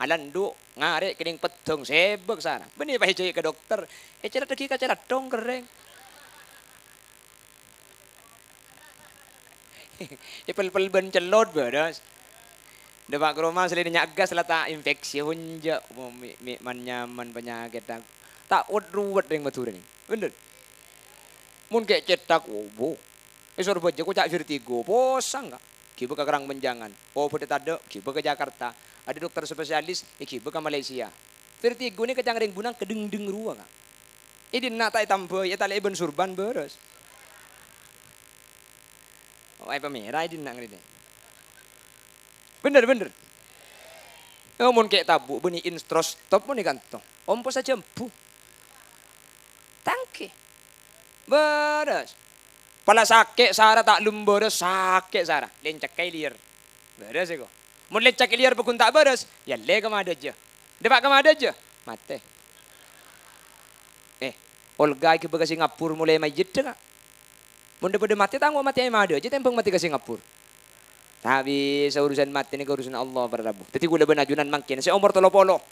alandu', ngarè' kènèng peddhâng, sèbâk sara. Bânnè pas èjhâi ka dokter, ècèlèddhâghi ka cèlèddhong kerrèng. Èpèl-pèl bân cellot, bârâs. Dâpa' ka roma, selain nya'gas la ta' infeksi, honja'. Mo, mè', mè' man-nyaman panyakèt, ta', ta' wet-ruwet rèng Madhurâ nè. Bhender. Mon kè' cèthak, wobo. È Sorbhâjâ koca' vertigo, posang, Ka'. Ghibâ ka Kerang Menjangan. Oh, bâdâ tadâ', ghibâ ka Jakarta. Adâ dokter spesialis, èghibâ ka Malaysia. Vertigo nèka ca'na rèng bu nangka dheng-dheng rowa, Ka'. È dinna' ta' ètambâi, ètalè'è bân surban, bârâs. Oh, èpamèra è dinna' ngarèna. Bhender, bhender. Oh, mon kè' tabu' bânnè instrostop mon è kanto. Ompo sajhâmbu. Tangkè. Bârâs. Pala sakè' sara ta' lem bârâs, sakè' sara. Lèncèkka è lèyèr. Bârâs èko. Mon lèncèk è lèyèr pagghun ta' bârâs, yâ lè ka ma' dâjâ. Dâpa' ka ma' dâjâ, matè. Eh, Olga èghibâ ka Singapura molaè mayyidda, Ka'. Mon dâ-, padâ matè, ta' ngo' matèa è ma' dâjâ tèmbhâng matè ka Singapura. Ta' bisa, urusan matè nèka urusanna Allah, para rabu. Dhâddhi kaulâ bân ajunan mangkèn, sè omor tello polo,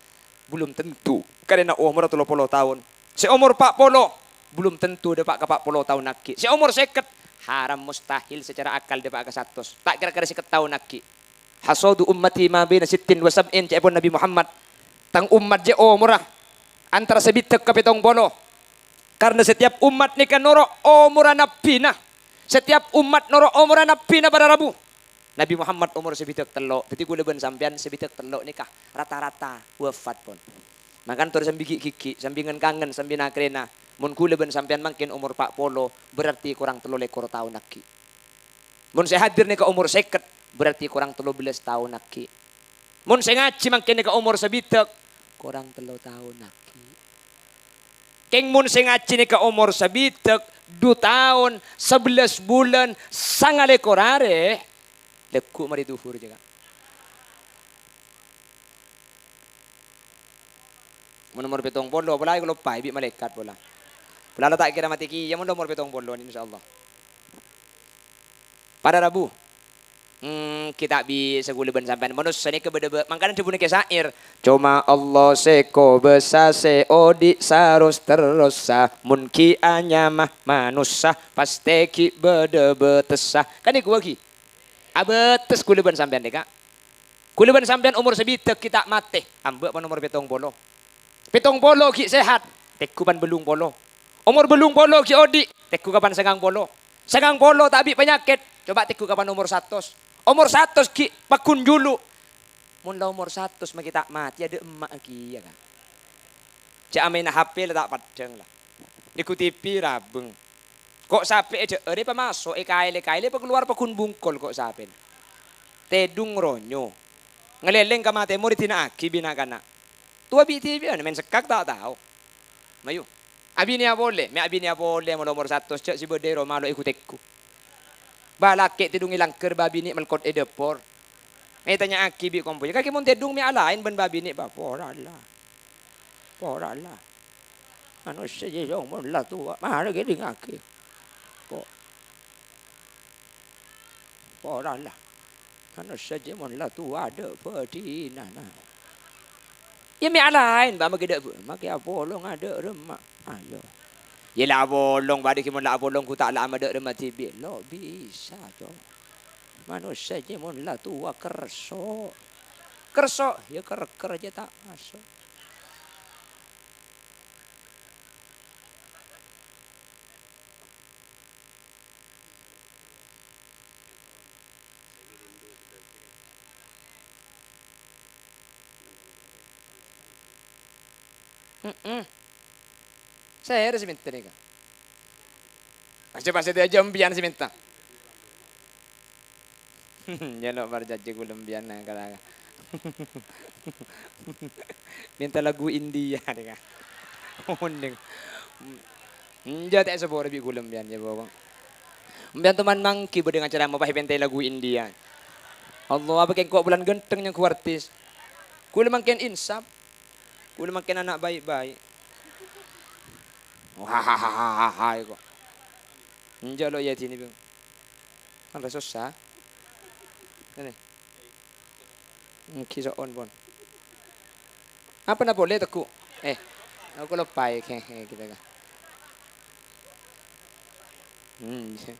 belum tentu. Karena omor tello polo taon. Sè omor pa' polo, belum tentu dâpa' ka pa' polo taon aghi'. Sè omor sèket, haram mustahil secara akal dâpa' ka satos. Ta' kèra-kèra sèket taon aghi'. "Hasadu ummati ma baina sittin wa sab'in," ca'èpon Nabi Muhammad. Tang ommat jâ' omorra antara sabidhâk ka pètong polo. Karena setiap ommat nèka noro' omorra nabbhina. Setiap ommat noro' omorra nabbhina, para rabu. Nabi Muhammad omor sabidhâk tello'. Dhâddhi kaulâ bân sampèyan sabidhâk tello' nèka rata-rata wafat pon. Mangkana tor sambi ghi'-ghighi', sambi ngen-kangen, sambi nakarèna. Mon kaulâ bân sampèyan mangkèn omor pa' polo, berarti korang tello lèkor taon aghi'. Mon sè hadir nèka omor sèket, berarti korang tello bellâs taon aghi'. Mon sè ngajhi mangkèn nèka omor sabidhâk, korang tello taon aghi'. Kèng mon sè ngajhi nèka omor sabidhâk, du taon, sabellâs bulân, sanga lèkor arè, lagghu' marè dhuhur jâ, Ka'. Mon omor pètong polo, pola èkaloppaè bi' malaèkat pola. Pola la ta' kèra matè kèya mon la omor pètong polo, insyaallah. Para rabu. Hmm, kita' bisa kaulâ bân sampèyan. Manossa nèka bâdâ bâ-, mangkana dhâbuna Kè Syair, "Coma Allah sè kobâsa, sè odi' saros-terrossa. Mon ghi' anyama manossa, pastè ghi' bâdâ bâtessa." Kan èkowa ghi'? Abâtes kaulâ bân sampèyan nèka. Kaulâ bân sampèyan omor sabidhâk ghi' ta' matè, ambâ' pan omor pètong polo. Pètong polo ghi' sehat, tèngghu pan bâllung polo. Omor bâllung polo ghi' odi', tèngghu ka pan sangang polo. Sangang polo ta' bi' panyakèt, coba tèngghu ka pan omor satos. Omor satos ghi' pagghun julu. Mon la omor satos maghi ta' matè, adâ' emma'a kèya, Ka'. Jâ' amaèna H P la ta' paddhâng, la. Nèngghu T V rabâng. Ko' sapè èdhâ'ârè pamaso', èkaèl-èkaèl èpakalowar pagghun bungkol ko' sapèna. Tèdung ronyo. Ngalèlèng ka matè morè dina'aghi bi' na'-kana'. Towa bi' dhibi'ân, mèn sekkak ta' tao. Mayu. Abinèa polè, mè' abinèa polè, mon la omor satos, jâ' sè bâdâ è roma lo' èghu-tèghu. Bâ lakè' tèdung è langghâr, bâ binè' mèlkot è dâpor. Ètanya'aghi bi' kompoyya, "Kakè mon tèdung mè' alaèn bân bâ binè', Bâ?" "Pora la. Pora la. Manossa jiyâ mon la towa, marè kèdingngaghi. Po-, pora la. Manossa jiyâ mon la towa, adâ' bâdhinana." "Iyâ mè' alaèn, Bâ, maghi dâ', maghi apolong adâ' remma." "Ayo." "Iyâ la apolong, bâdâ ghi' mon la apolong, ghu ta' la amadâ' remma dhibi'." "Lo' bisa, Cong. Manossa jiyâ mon la towa kerso'." "Kerso'?" "Iyâ, kèr-kèr jiyâ ta' maso'." Heeh. Sèra sè mènta nèka. Coba sè tèya jhâ' empèyan sè mènta. Jhâ' lo' parcajâ ghulâ empèyan, nah, kata-kata. Mènta lagu India, dika. Onèng. Enjâ' ta' èsapora bi' ghulâ empèyan, yâ, Bapak. Empèyan toman mangghi bâdâ acara apa èpènta'è lagu India. Allah, apa kèng ko' bulân ghântheng nyangghu artis. Ghulâ mangkèn insaf. Ghulâ mangkèn ana' baik-baik. Wah, kok. Enjâ' lo' yâ dinè, Bang. Kan la sossa. Ngènè. Èngghi so'on, pon. Apana polè, Teguh? Eh, aku loppaè, kè, kè, kita, kè. Hmm, iyâ.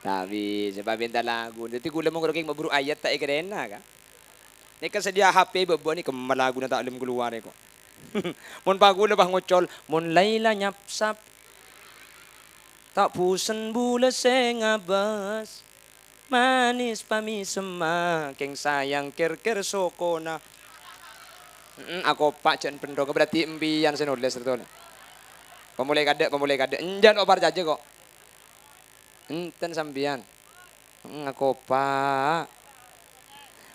Tapè, sè pamènta lagu. Dhâddhi, ghulâ mon ghârâ kèng maburu ayat ta' èkèrèna, ka? Nèka sadhâjâ H P bâbâ nèka, ma laguna ta' lem kalowar, kok. Mon pa ghulâ pas ngocol, "Mon Laila nyapsap, ta' busen bulâ sè ngabâs. Manis pamèsemma, kèng sayang kèr-kèr sokona." Mm-mm, akopa' jhân bhendhok, berarti empèyan sè nolès, betul. Pamolè kadâ', pamolè kadâ'. Enjâ' lo' parcajâ, kok. Enten sampèyan. Mm, akopa'.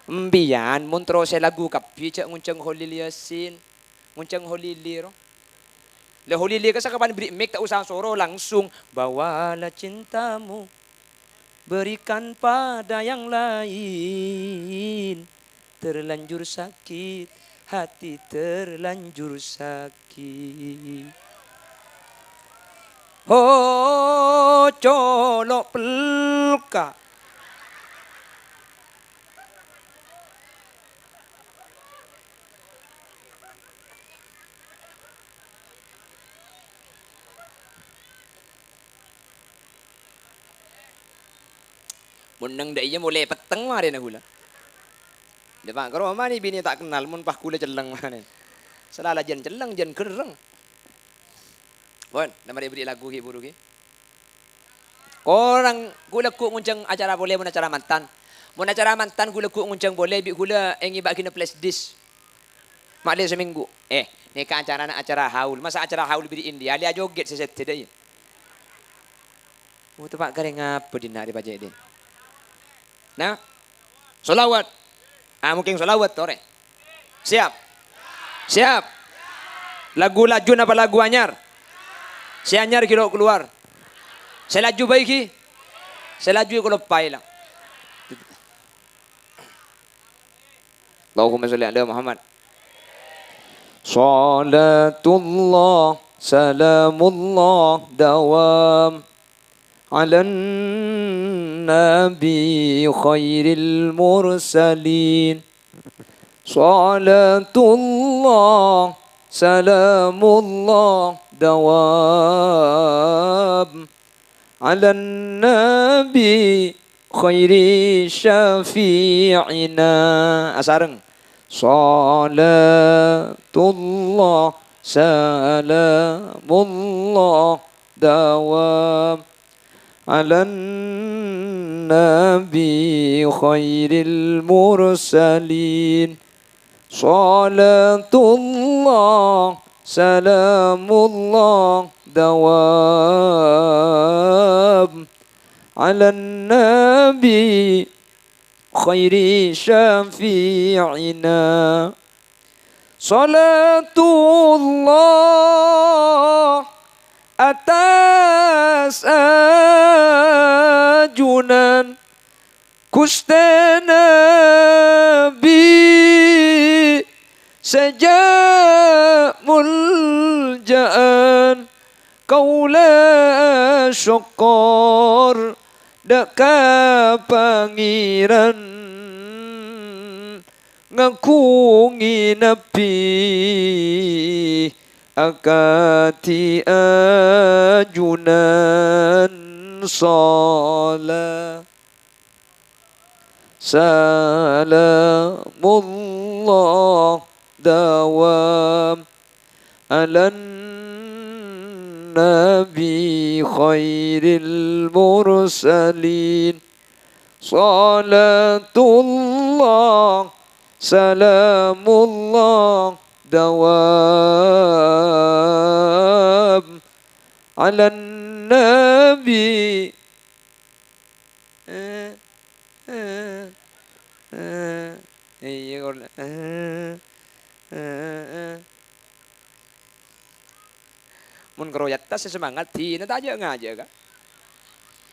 Empèyan mon terrosè lagu kabbhi, jhâ' ngonjhâng Kholil Yasin. Ngonjhâng Kholili, ro. La Kholili ka sakabân bherri' mic, ta' osa soro, langsung, "Bawalah cintamu, berikan pada yang lain. Terlanjur sakit, hati terlanjur sakit." Ho, colo' pelka. Mon neng dâ' iyâ molè petteng marèna ghulâ. Dâpa' ka roma nè binè ta' kennal, mon pas ghulâ celleng marèna. Sala jân celleng, jân gherreng. Pon, la marè bherri' lagu ghi' buru ghi'. Korang ghulâ ghu' ngonjhâng acara polè mon acara mantan. Mon acara mantan ghulâ ghu' ngonjhâng polè, bi' ghulâ èngèbâ'âghina flash disk. Ma'lè samènggu. Eh, nèka acarana acara haul. Masa acara haul bherri' India, lè ajogèt sè sèdhâ dâ' iyâ. Oh, teppa' karè ngapa dinna' rè pajhât din? Nah, sholawat. Ah, mungkin sholawat, torè. Siap? Siap? Lagu laju napa lagu anyar? Sè anyar ghi' lo' kalowar. Sè laju bhâi ghi. Sè laju èkaloppaè la. Allahumma sholli ala Muhammad. Salatullah, salamullah, dawam. Alan nabi khairil mursalin. Salatullah, salamullah, dawam. Alan nabi khairi syafi'ina. Asareng. Salatullah, salamullah, dawam. Alan nabi khairil mursalin. Salatullah, salamullah, dawam. Alan nabi khairi syafi'ina. Salatullah atas ajunan Ghustè Nabbhi sè jhâ' molja'an. Kaulâ sokkor dâ' ka Pangèran ngaghungè Nabbhi akadhi ajunan. Sala salamullah dawam alan nabi khairil mursalin. Salatullah salamullah dawam 'alan nabi. Eh, eh, eh. Iyâ, kor-, eh, eh, eh. Mon karo yattas sè semangat, dinah ta' jhâ' ngajhâ', Ka'.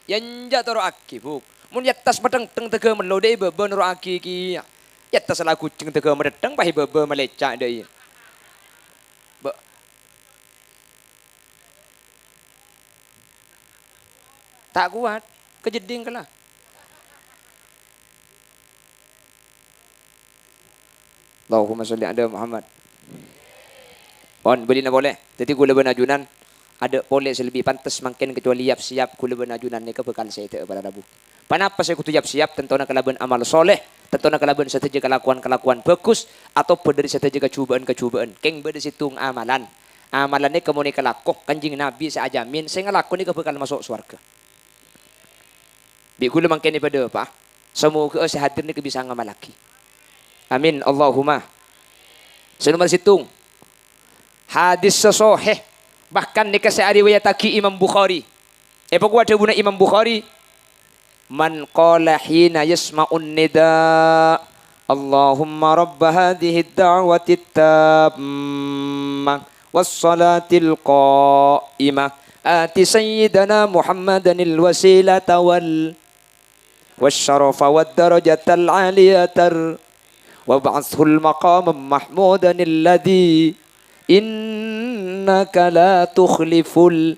Yâ, enjâ' toro'aghi, Bu'. Mon yattas mathèngthèng tèghâ mello, dâ' è bâbâ noro'aghi kèya. Yattas la ghujheng tèghâ mathèngthèng, pas è bâbâ malecca' dâ' iyâ. Ba-, Ta' kowat, kajeddhing kala. Allahumma sholli ala Muhammad. Pon, bâlina polè. Dhâddhi, kaulâ bân ajunan adâ' polè sè lebbi pantes mangkèn, kacobâli yap-siyap kaulâ bân ajunan nèka bhâkal sèdhâ'â para rabu. Ponapa sè kodhu yap-siyap? Tantona kalabân amal sholeh, tantona kalabân sadhâjâ kalakowan-kalakowan bhâghus, atobhât dhâri sadhâjâ kajhubâ'ân-kajhubâ'ân. Kèng bâdâ sèttong amalan. Amalan nèka mon èkalako, Kanjeng Nabi sè ajamin, sè ngalako nèka bhâkal maso' sowarghâ. Bi' kaulâ mangkèn èpadhâpa'a. Samoghâ'â sè hadir nèka bisa ngamallaghi. Amin, Allahumma. Sè nomer sèttong. Hadis sè sohè, bahkan nèka sè ariwayattaghi Imam Bukhari. Èpakowat dhâbuna Imam Bukhari, "Man qala hina yasma'un nida, Allahumma rabba hadhihid da'watit tammah was salatil qa'imah, ati sayyidana Muhammadanil wasilata wal wasyarafa wad darajatal aliyatar, wab'athul maqamam mahmudanil ladzi innaka la tukhliful,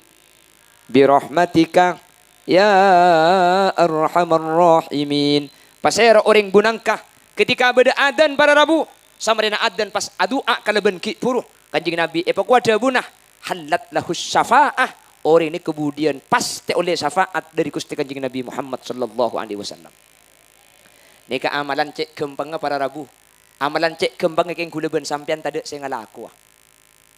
birahmatika ya arhamar rahimin." Pasèra orèng ghun nangka ketika bâdâ adzan para rabu, samarèna adzan pas adu'a kalabân ghi' bhuru, Kanjeng Nabi èpakowat dhâbuna, "Hallat lahus syafa'ah," orèng nèka budiyân pastè ollè syafaat dhâri Ghustè Kanjeng Nabi Muhammad sallallahu alaihi wasallam. Nèka amalan cè' ghâmpangnga para rabu. Amalan cè' ghâmpangnga kèng kaulâ bân sampèyan tadâ' sè ngalakowa.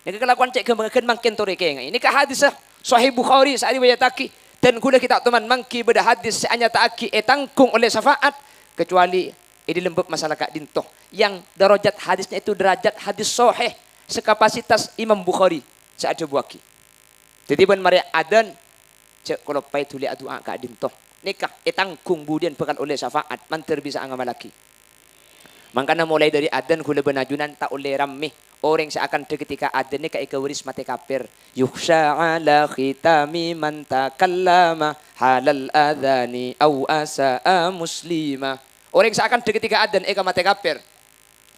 Nèka kalakowan cè' ghâmpangnga ghân mangkèn torè kènga'è. Nèka hadis sahih Bukhari sè ariwayattaghi. Dan kaulâ ghi' ta' toman mangghi bâdâ hadis sè anyata'aghi ètangghung ollè syafaat, kecuali è dâlem bab masalah ka'dinto. Yang derajat hadisnya itu derajat hadis sahih, sekapasitas Imam Bukhari sè adhâbuwaghi. Dhâddhi bân marè adzan, jhâ' kaloppaè dhuli adu'a ka'dinto. Nèka ètangghung budiyân bhâkal ollè syafaat, mandhâr bisa'a ngamallaghi. Mangkana molaè dhâri adzan kaulâ bân ajunan ta' ollè rammè. Orèng sè akandhâ ketika adzan nèka èkabâris matè kafir. "Yukhsha ala khitami man takallama halal adzani au asa'a muslima." Orèng sè akandhâ ketika adzan èkamatè kafir.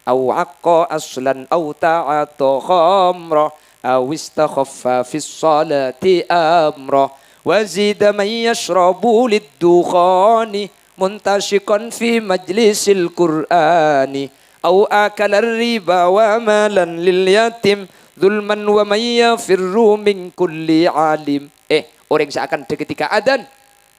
"Au aqqa aslan au ta'atta khamra, au istakhaffa fis salati amra, wa zida man yashrabu lid-dukhani muntashiqan fi majlisil Qur'ani, au akalar riba wa malan lil yatim zulman wa man yafirru min kulli alim." Eh, orèng sè akandhâ ketika adzan,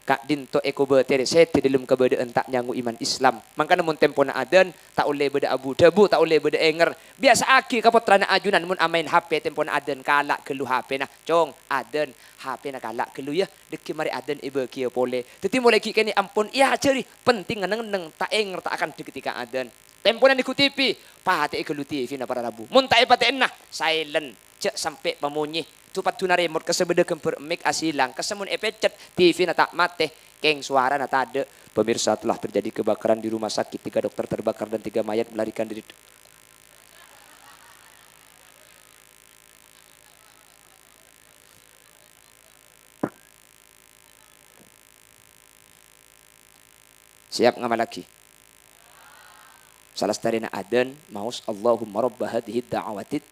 ka'dinto èkobâtèrè sèdhâ dâlem kabâdâ'ân ta' nyango iman Islam. Mangkana mon tempona adzan, ta' ollè bâdâ abu-dhâbu, ta' ollè bâdâ èngèr. Biyasa'aghi ka pottrana ajunan mon amaèn H P tempona adzan, kala' ghâllu H P-na. "Cong, adzan, H P-na kala' ghâllu, yâ. Dhâggi' marè adzan èbâghiyâ polè." Dhâddhi molaè ghi' kènè' ampon èajhâri, pentingnga neng-enneng ta' èngèr ta' akandhâ ketika adzan. Tempona nèngghu T V, patè'è ghâllu T V-na para rabu. Mon ta' èpatè'ana, silent. Jhâ' sampè' pamonyè. Du-padduna remot, kassa' bâdâ ghâmbhâr mik asèlang, kassa' mon èpècèt, T V-na ta' matè, kèng sowarana tadâ'. Pemirsa, telah terjadi kebakaran di rumah sakit, tiga dokter terbakar dan tiga mayat melarikan diri. Siap ngamallaghi. Salastarèna adzan, maos, "Allahumma rabba hadzihid da'awatit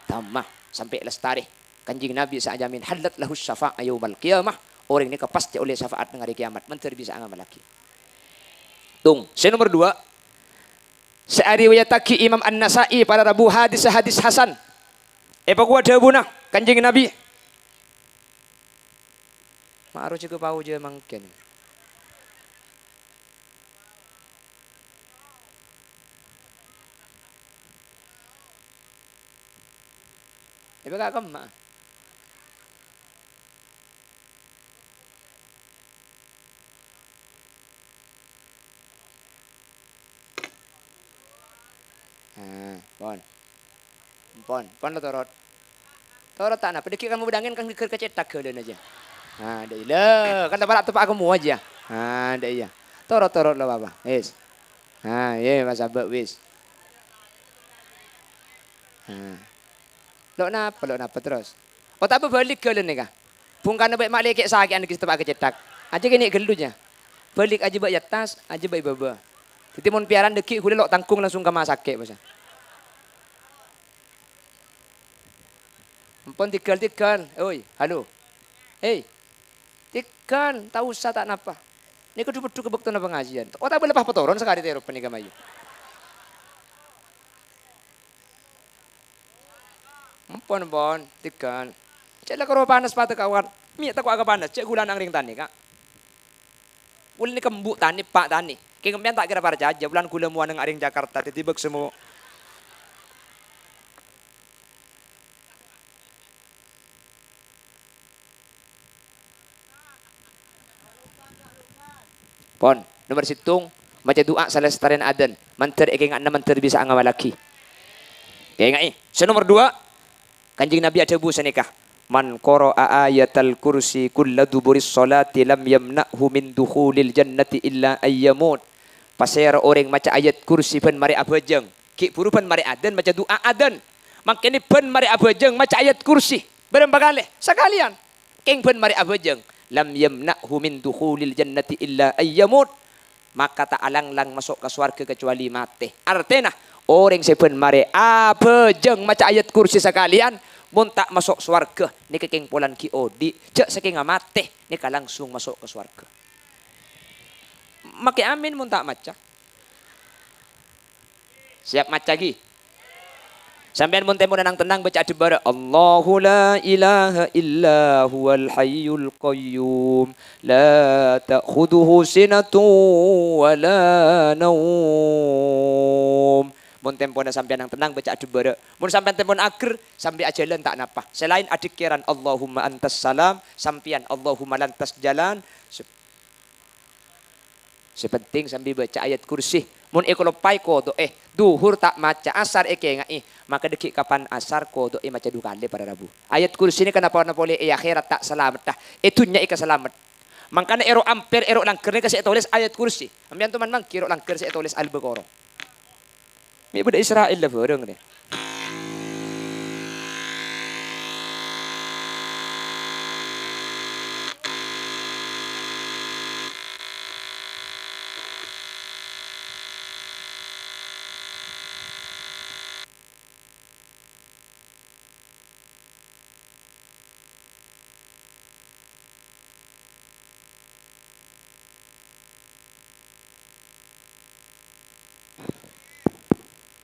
tammah." Sampè' lastarè. Kanjeng Nabi sè ajamin, "Hallat lahus syafa'ah yaumal qiyamah." Orèng nèka pastè ollè syafaat neng arè kiyamat. Mandhâr bisa'a ngamallaghi. Tung, sè nomer dua. Sè ariwayattaghi Imam An-Nasa'i para rabu hadis, hadis hasan. Èpakowat dhâbuna Kanjeng Nabi. Ma' aro jâgâ paoja mangkèn. Èpakakemma. Ah, pon. Pon, pon la torot. Torot ta' napa, dhâggi' kamu bedangin kan geger ka cèthak ghâlâna jâ. Ah, dâ' iyâ. Kan teppa' teppa' kamu jâ. Ah, dâ' iyâ. Torot, torot la apa? Wis. Ah, iyâ, pas abâ' wis. Ah. Lo' napa, lo' napa terros? Otabâ bâli' ghâlâna nèka. Bhungkana bâ' ma' lèkè' sakè'an ghi' teppa' ka cèthak. Ajâ kènè' ghâllu jâ. Bâli' ajâ bâ' è attas, ajâ bâ' è bâbâ. Dhâddhi mon pèyaran dhâggi' ghulâ lo' tangkung langsung ka ma' sakè', bâsa. Ampon, tèghâl, tèghâl. Oi, halo. Hei. Tèghâl, ta' osa ta' napa. Nèka dhu-, dhu ka bâktona pangajiân. Otabâ lepas patoron sakalè terro panèka mayu. Ampon, ampon, tèghâl. Cè' la karo panas pate kawan. Mi' tako' ka panas, cè' ghulâ nang rèng tanè, Ka'. Ghulâ nèka embu' tanè, eppa' tanè. Kèng sampèyan ta' kèra parcajâ, bulân ghulâ mowa neng arèng Jakarta, dhâddhi bâk semmo. Pon, nomer sèttong, maca du'a salestarèn adzan, mandhâr èkènga'na mandhâr bisa angawalaghi. Ènga'è, sè nomer duwâ', Kanjeng Nabi adhâbu sanèka, "Man qara'a ayatal kursi kulla duburis sholati lam yamna'hu min dukhulil jannati illa ayyamut." Pasèra orèng maca ayat kursi bân marè abhâjâng, ghi' bhuru bân marè adzan maca du'a adzan. Mangkènè bân marè abhâjâng maca ayat kursi. Bârâmpa kalè? Sakalèyan. Kèng bân marè abhâjâng, "Lam yamna'hu min dukhulil jannati illa ayyamut." Maka ta' alanglang maso' ka sowarghâ kacuwali matè. Artèna, orèng sè bân marè abhâjâng maca ayat kursi sakalèyan, mon ta' maso' sowarghâ, nèka kèng polana ghi' odi', jâ' sakènga matè, nèka langsung maso' ka sowarghâ. Makè amin mon ta' maca. Siap maca, ghi? Sampèyan mon tempona nang-tennang, bâca'a dibbârâ', "Allahu la ilaha illa huwal hayyul qayyum, la ta'khudhuhu sinatun wa la naum." Mon tempona sampèyan nang-tennang, bâca'a dibbârâ'. Mon sampèyan tempona ager, sampè' ajhâlân ta' napa. Sè laèn adhikkèran, "Allahumma antas salam," sampèyan, "Allahumma lantas jalan." Sè pentèng sampè' bâca ayat kursi. Mon èkaloppaè koto'è, dhuhur ta' maca, asar èkènga'è, maka dhâggi' kapan asar koto'è maca du kalè para rabu. Ayat kursi nèka napa-napa polè è akhèrat ta' salameddhâ, è dhunnya èkasalamet. Mangkana è ro' amper, è ro' langghâr nèka sè ètolès ayat kursi. Sampèyan toman mangghi è ro' langghâr sè ètolès Al-Baqarah. Mè' bâdâ Isra'il la bhârâng, rè.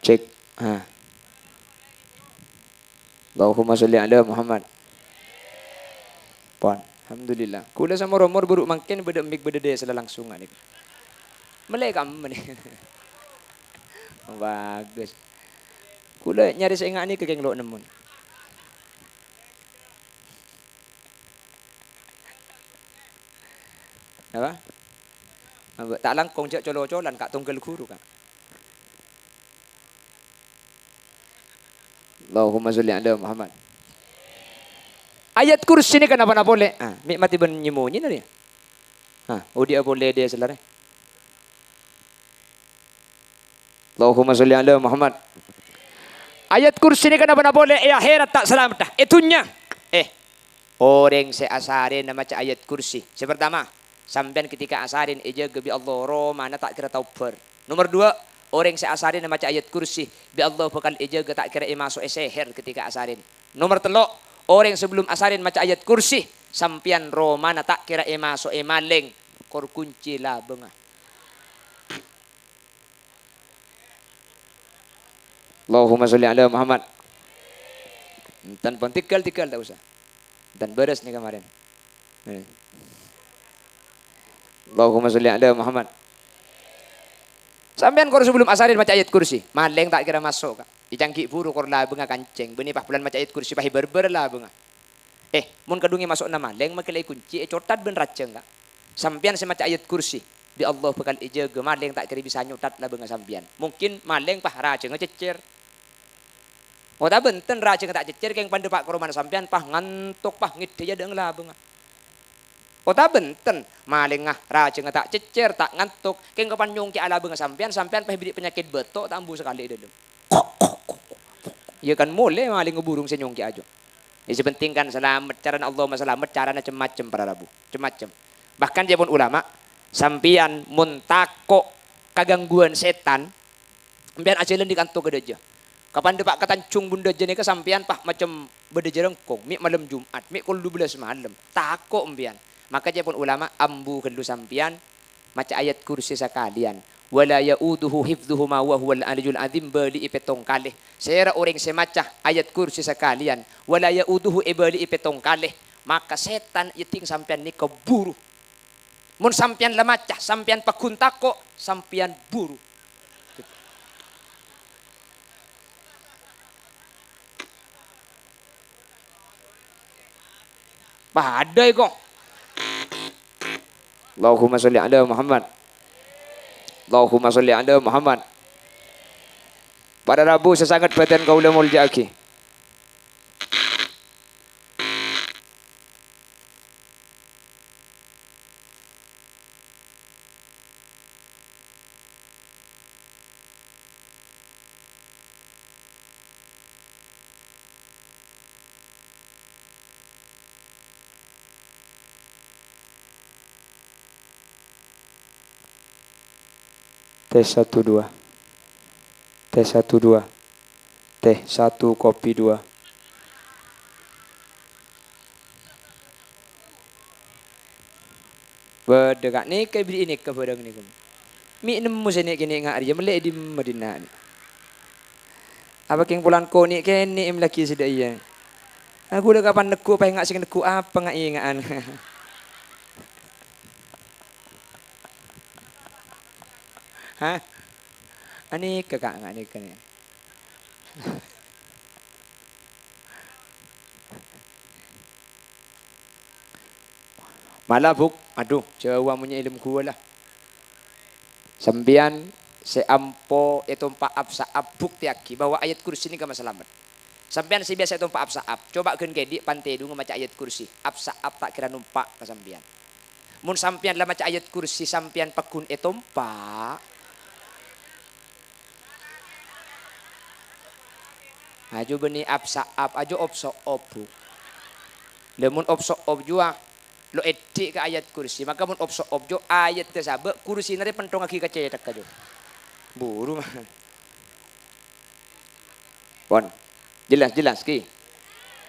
Cek. Ha. Allahumma sholli ala Muhammad. Pon. Alhamdulillah. Kaulâ samor-omor buru mangkèn bâdâ mik bâdâ dâ' sala langsung nèka. Mellè kamma nèka. Bagus. Kaulâ nyarè sè enga' nèka kèng lo' nemmo. Apa? Apa? Ta' langkong jâ' colo-colan, Ka', tongghâl ghuru, Ka'. Allahumma sholli ala Muhammad. Ayat kursi nèka napa-napa polè? Ah, mè' matè bân nyè-monyè nèka. Ah, odi'â polè dâ' sala rè. Allahumma sholli ala Muhammad. Ayat kursi nèka napa-napa polè è akhèrat ta' salameddhâ. È dhunnya. Eh, orèng sè asarèna maca ayat kursi. Sè partama, sampèyan ketika asarèn èjâgâ bi' Allah, romana ta' kèra tao bhâr. Nomer duwâ', orèng sè asarèna maca ayat kursi, bi' Allah bhâkal èjâgâ ta' kèra èmaso'è sèhèr ketika asarèn. Nomer tello', orèng sabellum asarèn maca ayat kursi, sampèyan romana ta' kèra èmaso'è malèng, kor kunci labângnga. Allahumma sholli ala Muhammad. Enten pon, tèghâl-tèghâl, ta' osa. Enten bârâs nèka marèn. Eh. Allahumma sholli ala Muhammad. Sampèyan kor sabellum asarèn maca ayat kursi, malèng ta' kèra maso', Ka'. Ècangghi buru kor labângnga kancèng, bânnè pas bulân maca ayat kursi, pas èbârbâr labângnga. Eh, mon kadhungè maso'na malèng, makè la èkunci, ècotat bân rajâng, Ka'. Sampèyan sè maca ayat kursi, bi' Allah bhâkal èjâgâ, malèng ta' kèra bisa nyotat labângnga sampèyan. Mungkin malèng pas rajângnga cèccèr. Otabâ bhunten, rajângngâ ta' cèccèr, kèng pandâ pa' ka romana sampèyan, pas ngantok, pas ngèdhâ è adâ'na labângnga. Otabâ bhunten, malèngnga rajângngâ ta' cèccèr, ta' ngantok, kèng kapan nyongkè'a labângnga sampèyan, sampèyan pas èberri' panyakèt bâto', ta' ambu sakalè è dâlem. Iyâ kan molè malèngnga burung sè nyongkè'a jâ. Sè penting kan salamet, carana Allahumma salamet, carana cem-macem para rabu, cem-macem. Bahkan ca'èpon ulama, sampèyan mon tako' kagangguwân sètan, sampèyan ajhâlân dâri kanto ka dâjâ. Kapan dâpa' ka Tanjung Bun Dâjâ nèka sampèyan pas macem bâdâ jârângkong, mè' malem Jum'at, mè' kol dubellâs malem. Tako' sampèyan. Maka ca'èpon ulama, ambu ghâllu sampèyan maca ayat kursi sakalèyan. "Wa la ya'uduhu hifdhuhuma wa huwal aliyyul azim," bâli'i pèttong kalè. Sèra orèng sè maca ayat kursi sakalèyan, "Wa la ya'uduhu," èbâli'i pèttong kalè, maka sètan èyèdding sampèyan nèka buru. Mon sampèyan la maca, sampèyan pagghun tako', sampèyan buru. Padâ èko. Allahumma sholli ala Muhammad. Allahumma sholli ala Muhammad. Para rabu sè sanget bâdân kaulâ molja'aghi. Tes satu, dua. Tes satu, dua. Teh satu, kopi dua. Bâdâ, Ka', nèka èberri'i nèka bârâng nèka. Mè' nemmo sè nè'-kènè' nga' rèya mellè è dimma dinna' nè'. Apa kèng polana ko' nè'-kènè' mellèaghi sè dâ' iyâ. Aku la kapan neggu' paènga' sè neggu' apa nga'-ènga'an. Hah? Anèka, Ka', nga' nèka nè'. Mala, Bu', adhu, jhâuwâ monyè èlem ghuwâ la. Sampèyan sè ampo ètompa' ap-sa'ap, buktèyaghi bahwa ayat kursi nèka masalamet. Sampèyan sè biyasa ètompa' ap-sa'ap, coba ghân kèdhi' pantè dhungo maca ayat kursi, ap-sa'ap ta' kèra nompa' ka sampèyan. Mon sampèyan la maca ayat kursi, sampèyan pagghun ètompa'. Ajhu bânnè ap-sa'ap, ajhu op-so'op, Bu'. Lha mon op-so'op jhuwâ, lo' èdhi' ka ayat kursi. Maka mon op-so'op jhuwâ, ayatta sabâ', kursina rè penthongaghi ka cèthagghâ jhuwâ. Buru, man. Pon. Jelas, jelas, ghi.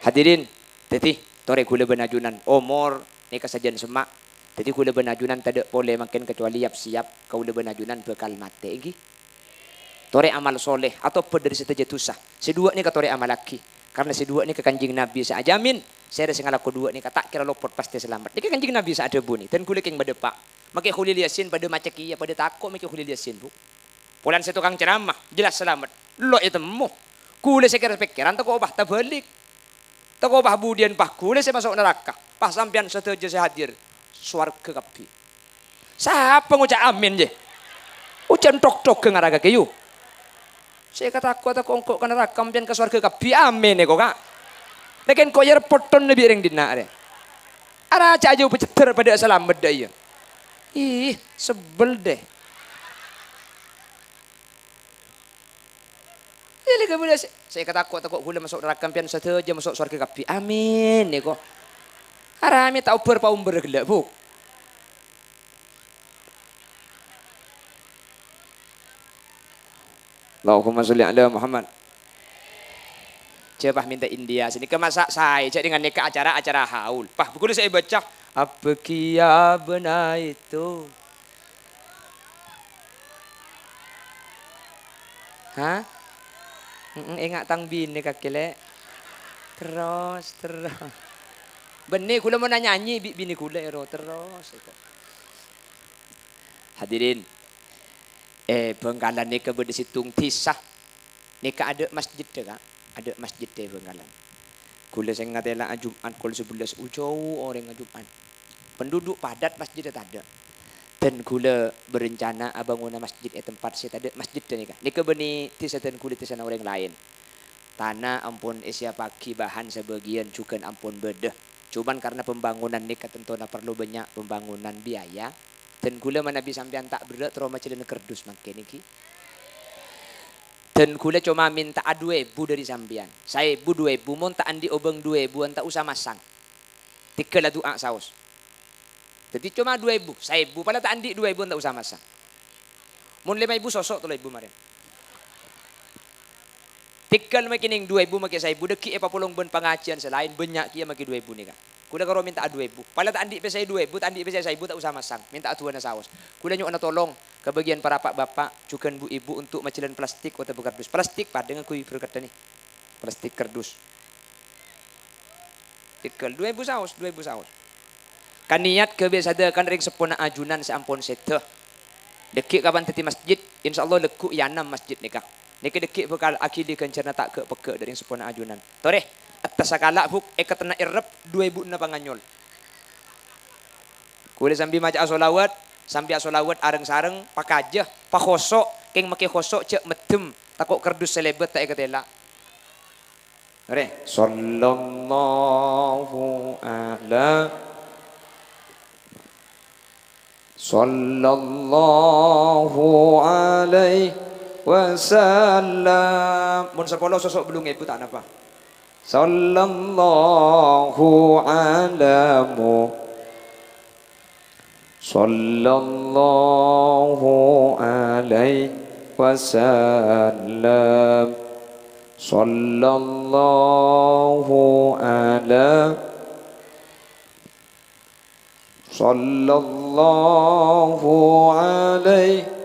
Hadirin, dhâddhi, torè ghulâ bân ajunan, omor nèka sajân semma'. Dhâddhi ghulâ bân ajunan tadâ' polè mangkèn kacuali yap-siyap, kaulâ bân ajunan bhâkal matè, ènggi. Torè amal sholeh, atobhât dhâri sadhâjâ dhusa. Sè dhuwâ' nèka torè amallaghi, karna sè dhuwâ' nèka Kanjeng Nabi sè ajhâmin, sèra sè ngalako dhuwâ' nèka ta' kèra lopot, pastè salamet. Nèka Kanjeng Nabi sè adhâbunè, dân ghulâ kèng madâpa'. Makè Kholil Yasin padâ maca kèya, padâ tako' makè Kholil Yasin, Bu'. Polana sè tokang ceramah, jelas salamet. Lo' ètemmo. Ghulâ sè kèra-pèkkèran tako' pas tabhâlik. Tako' pas budiyân pas ghulâ sè maso' naraka. Pas sampèyan sadhâjâ sè hadir, sowarghâ kabbhi. Sapa ngoca' amin, jâ? Ojhân thok-thok naraka kèyu. Sè katako'-tako' engko' ka naraka, sampèyan ka sowarghâ kabbhi. Amin, èko, Ka'. Lèkèn ko' yâ repoton bi' rèng dinna' rè. Araja aja pacedder padâ salamet dâ' iyâ. Ih, sebel deh. Iyâ, lè, kabâlâ sè, sè katako'-tako' ghulâ maso' naraka, sampèyan sadhâjâ maso' sowarghâ kabbhi. Amin, nèko. Aramè ta' ombâr-paombâr ghellâ', Bu'. Allahumma sholli ala Muhammad. Jhâ' pas mènta India, sè nèka masa' saè, jhâ' dengan nèka acara-acara haul. Pas, ghulâ sè èbâca, "Abkhiyabna itu." Hah? Heeh, enga' tang binè kakè, Lè'. Terros, terros. Bânnè ghulâ mon anyanyi bi' binè ghulâ, èro, terros, èko. Hadirin, è Bhângkalan nèka bâdâ sèttong dhisa. Nèka adâ' masjiddhâ, Ka'. Adâ' masjiddhâ è Bhângkalan. Ghulâ sè ngatèla'a Jum'at kol sabellâs, ojhâu orèng Jum'at. Penduduk padat masjiddhâ tadâ'. Dân ghulâ berencana abângona masjid è tempat sè tadâ' masjiddhâ nèka. Nèka bânnè dhisa dân ghulâ, dhisana orèng laèn. Tana ampon èsiyappaghi, bahan sabâgiyân jhughân ampon bâdâ. Cuman karna pembangunan nèka tantona parlo bânnya' pembangunan biaya, dân ghulâ manabi sampèyan ta' berrâ' terro majhâlâna kardus mangkèn ènggi. Dân ghulâ coma mènta'a du èbu dâri sampèyan. Saèbu, du èbu, mon ta' andi' obâng du èbuwân ta' osa masang. Tèghâl adu'a saos. Dhâddhi coma du èbu, saèbu, pala ta' andi' du èbu ta' osa masang. Mon lèma èbu soso' tello èbu marèn. Tèghâl makè nèng du èbu makè saèbu, dhâggi' èpapolong bân pangajiyân sè laèn, bânnya' kèya makè du èbu nèka. Ghulâ karo mènta'a du èbu. Pala ta' andi' pèssè du èbu, ta' andi' pèssè saèbu, ta' osa masang. Mènta'a du'ana saos. Ghulâ nyo'ona tolong ka bâgiyân para pa'-bapa', jhughân bu-ibu untuk majhâlân plastik otabâ kardus. Plastik padâ ngangghuy berkadhâ nè. Plastik kardus. Tèghâl, du èbu saos, du èbu saos. Kanèyat ghâbây sadhâkana rèng seppona ajunan sè ampon sèdhâ. Dhâggi' kapan dhâddhi masjid, insyaallah lagghu' èanem masjid nèka. Nèka dhâggi' bhâkal aghili ghânjhârânna ta' ghâ'-pegghâ' dâri rèng seppona ajunan. Torè, etta sakala', Bu', èkettenna èrrep, du èbuna panganyol. Ghulâ sambi maca'a sholawat, sambi asholawat areng-sareng, pakajâ, pakhoso', kèng makè khoso' jhâ' meddhem, tako' kardus sè lèbât ta' èkatèla'. Rè, sallallahu ala, sallallahu alaihi wasallam. Mon sapolo soso' bâllung èbu ta' napa. Sallallahu ala Mu-, sallallahu alaihi wasallam. Sallallahu ala, sallallahu alaihi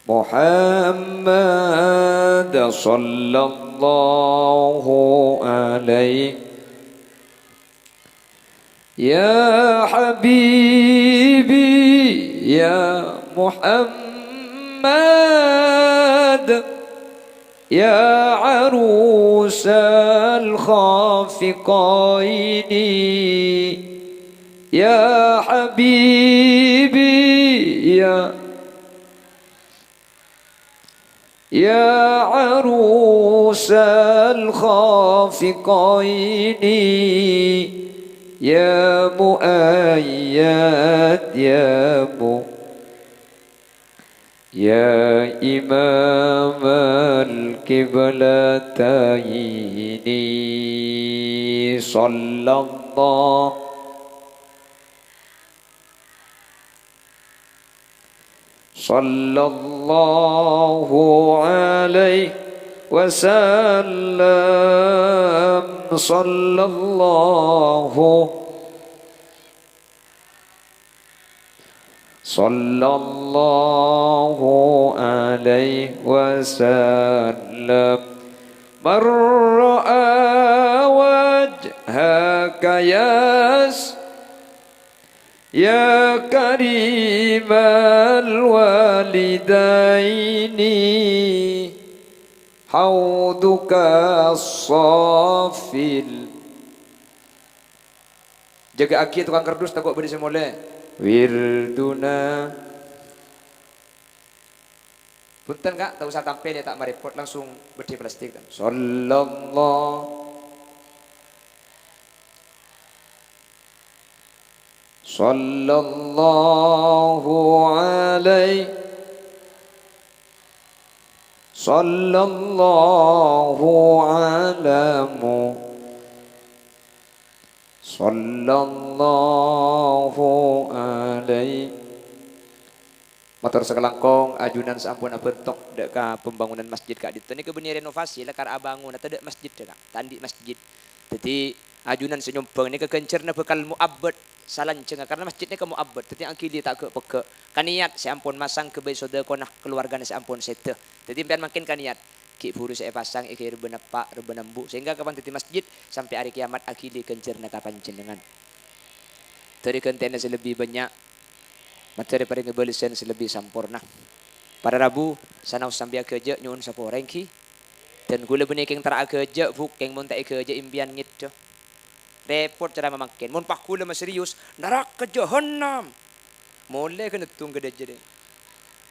Muhammad, sallallahu alaihi. Ya habibi, ya Muhammad, ya arusal khafiqaini, ya habibi, ya, ya arusal khafiqaini, ya muayyad, ya mu-, ya imamal qiblataini, sallallahu, sallallahu alaihi wasallam, sallallahu, sallallahu alaihi wasallam. Man ra'a wajhaka yas-, ya karimal walidaini, hauduka safil. Jâgâ'aghi tokang kardus, tako' bâdâ sè molè. Wirduna. Bhunten, Ka', ta' osa tampèl, ya, ta' marèpot, langsung beddhi plastik, ta'. Sallallahu, sallallahu alaihi, sallallahu ala Mu-, sallallahu alaihi. Mator sakalangkong, ajunan saampon abentok dâ' ka pembangunan masjid ka'dinto nèka bânnè renovasi, lakar abângon, tadâ' masjid dâ' ka, ta' andi' masjid. Dhâddhi, ajunan sè nyombhâng nèka ghânjhârânna bhâkal mu'abbad salanjhângnga, karna masjid nèka mu'abbad, dhâddhi aghili ta' ghâ'-pegghâ'. Kanèyat sè ampon masang ghâbây sodâkona kalowarghâna sè ampon sèdhâ. Dhâddhi, sampèyan mangkèn kanèyat, ghi' bhuru sè èpasang èghâbây rebbhâna eppa', rebbhâna embu', sehingga kapan dhâddhi masjid, sampè' arè kèyamat aghili ghânjhârânna ka panjhennengngan. Dhâri ghântèna sè lebbi bânnya', mator èparèngè bâlessan sè lebbi samporna. Para rabu, sanaos sampè' aghâjâ' nyo'on saporana èngghi. Dân ghulâ bânnè kèng tara aghâjâ', Bu', kèng mon ta' èghâjâ' empèyan ngèdhâ. Rèpot carana mangkèn. Mon pas ghulâ maserius, naraka jahannam. Molè ghâ' neddhung ghâ' dhâjâ, dhi'.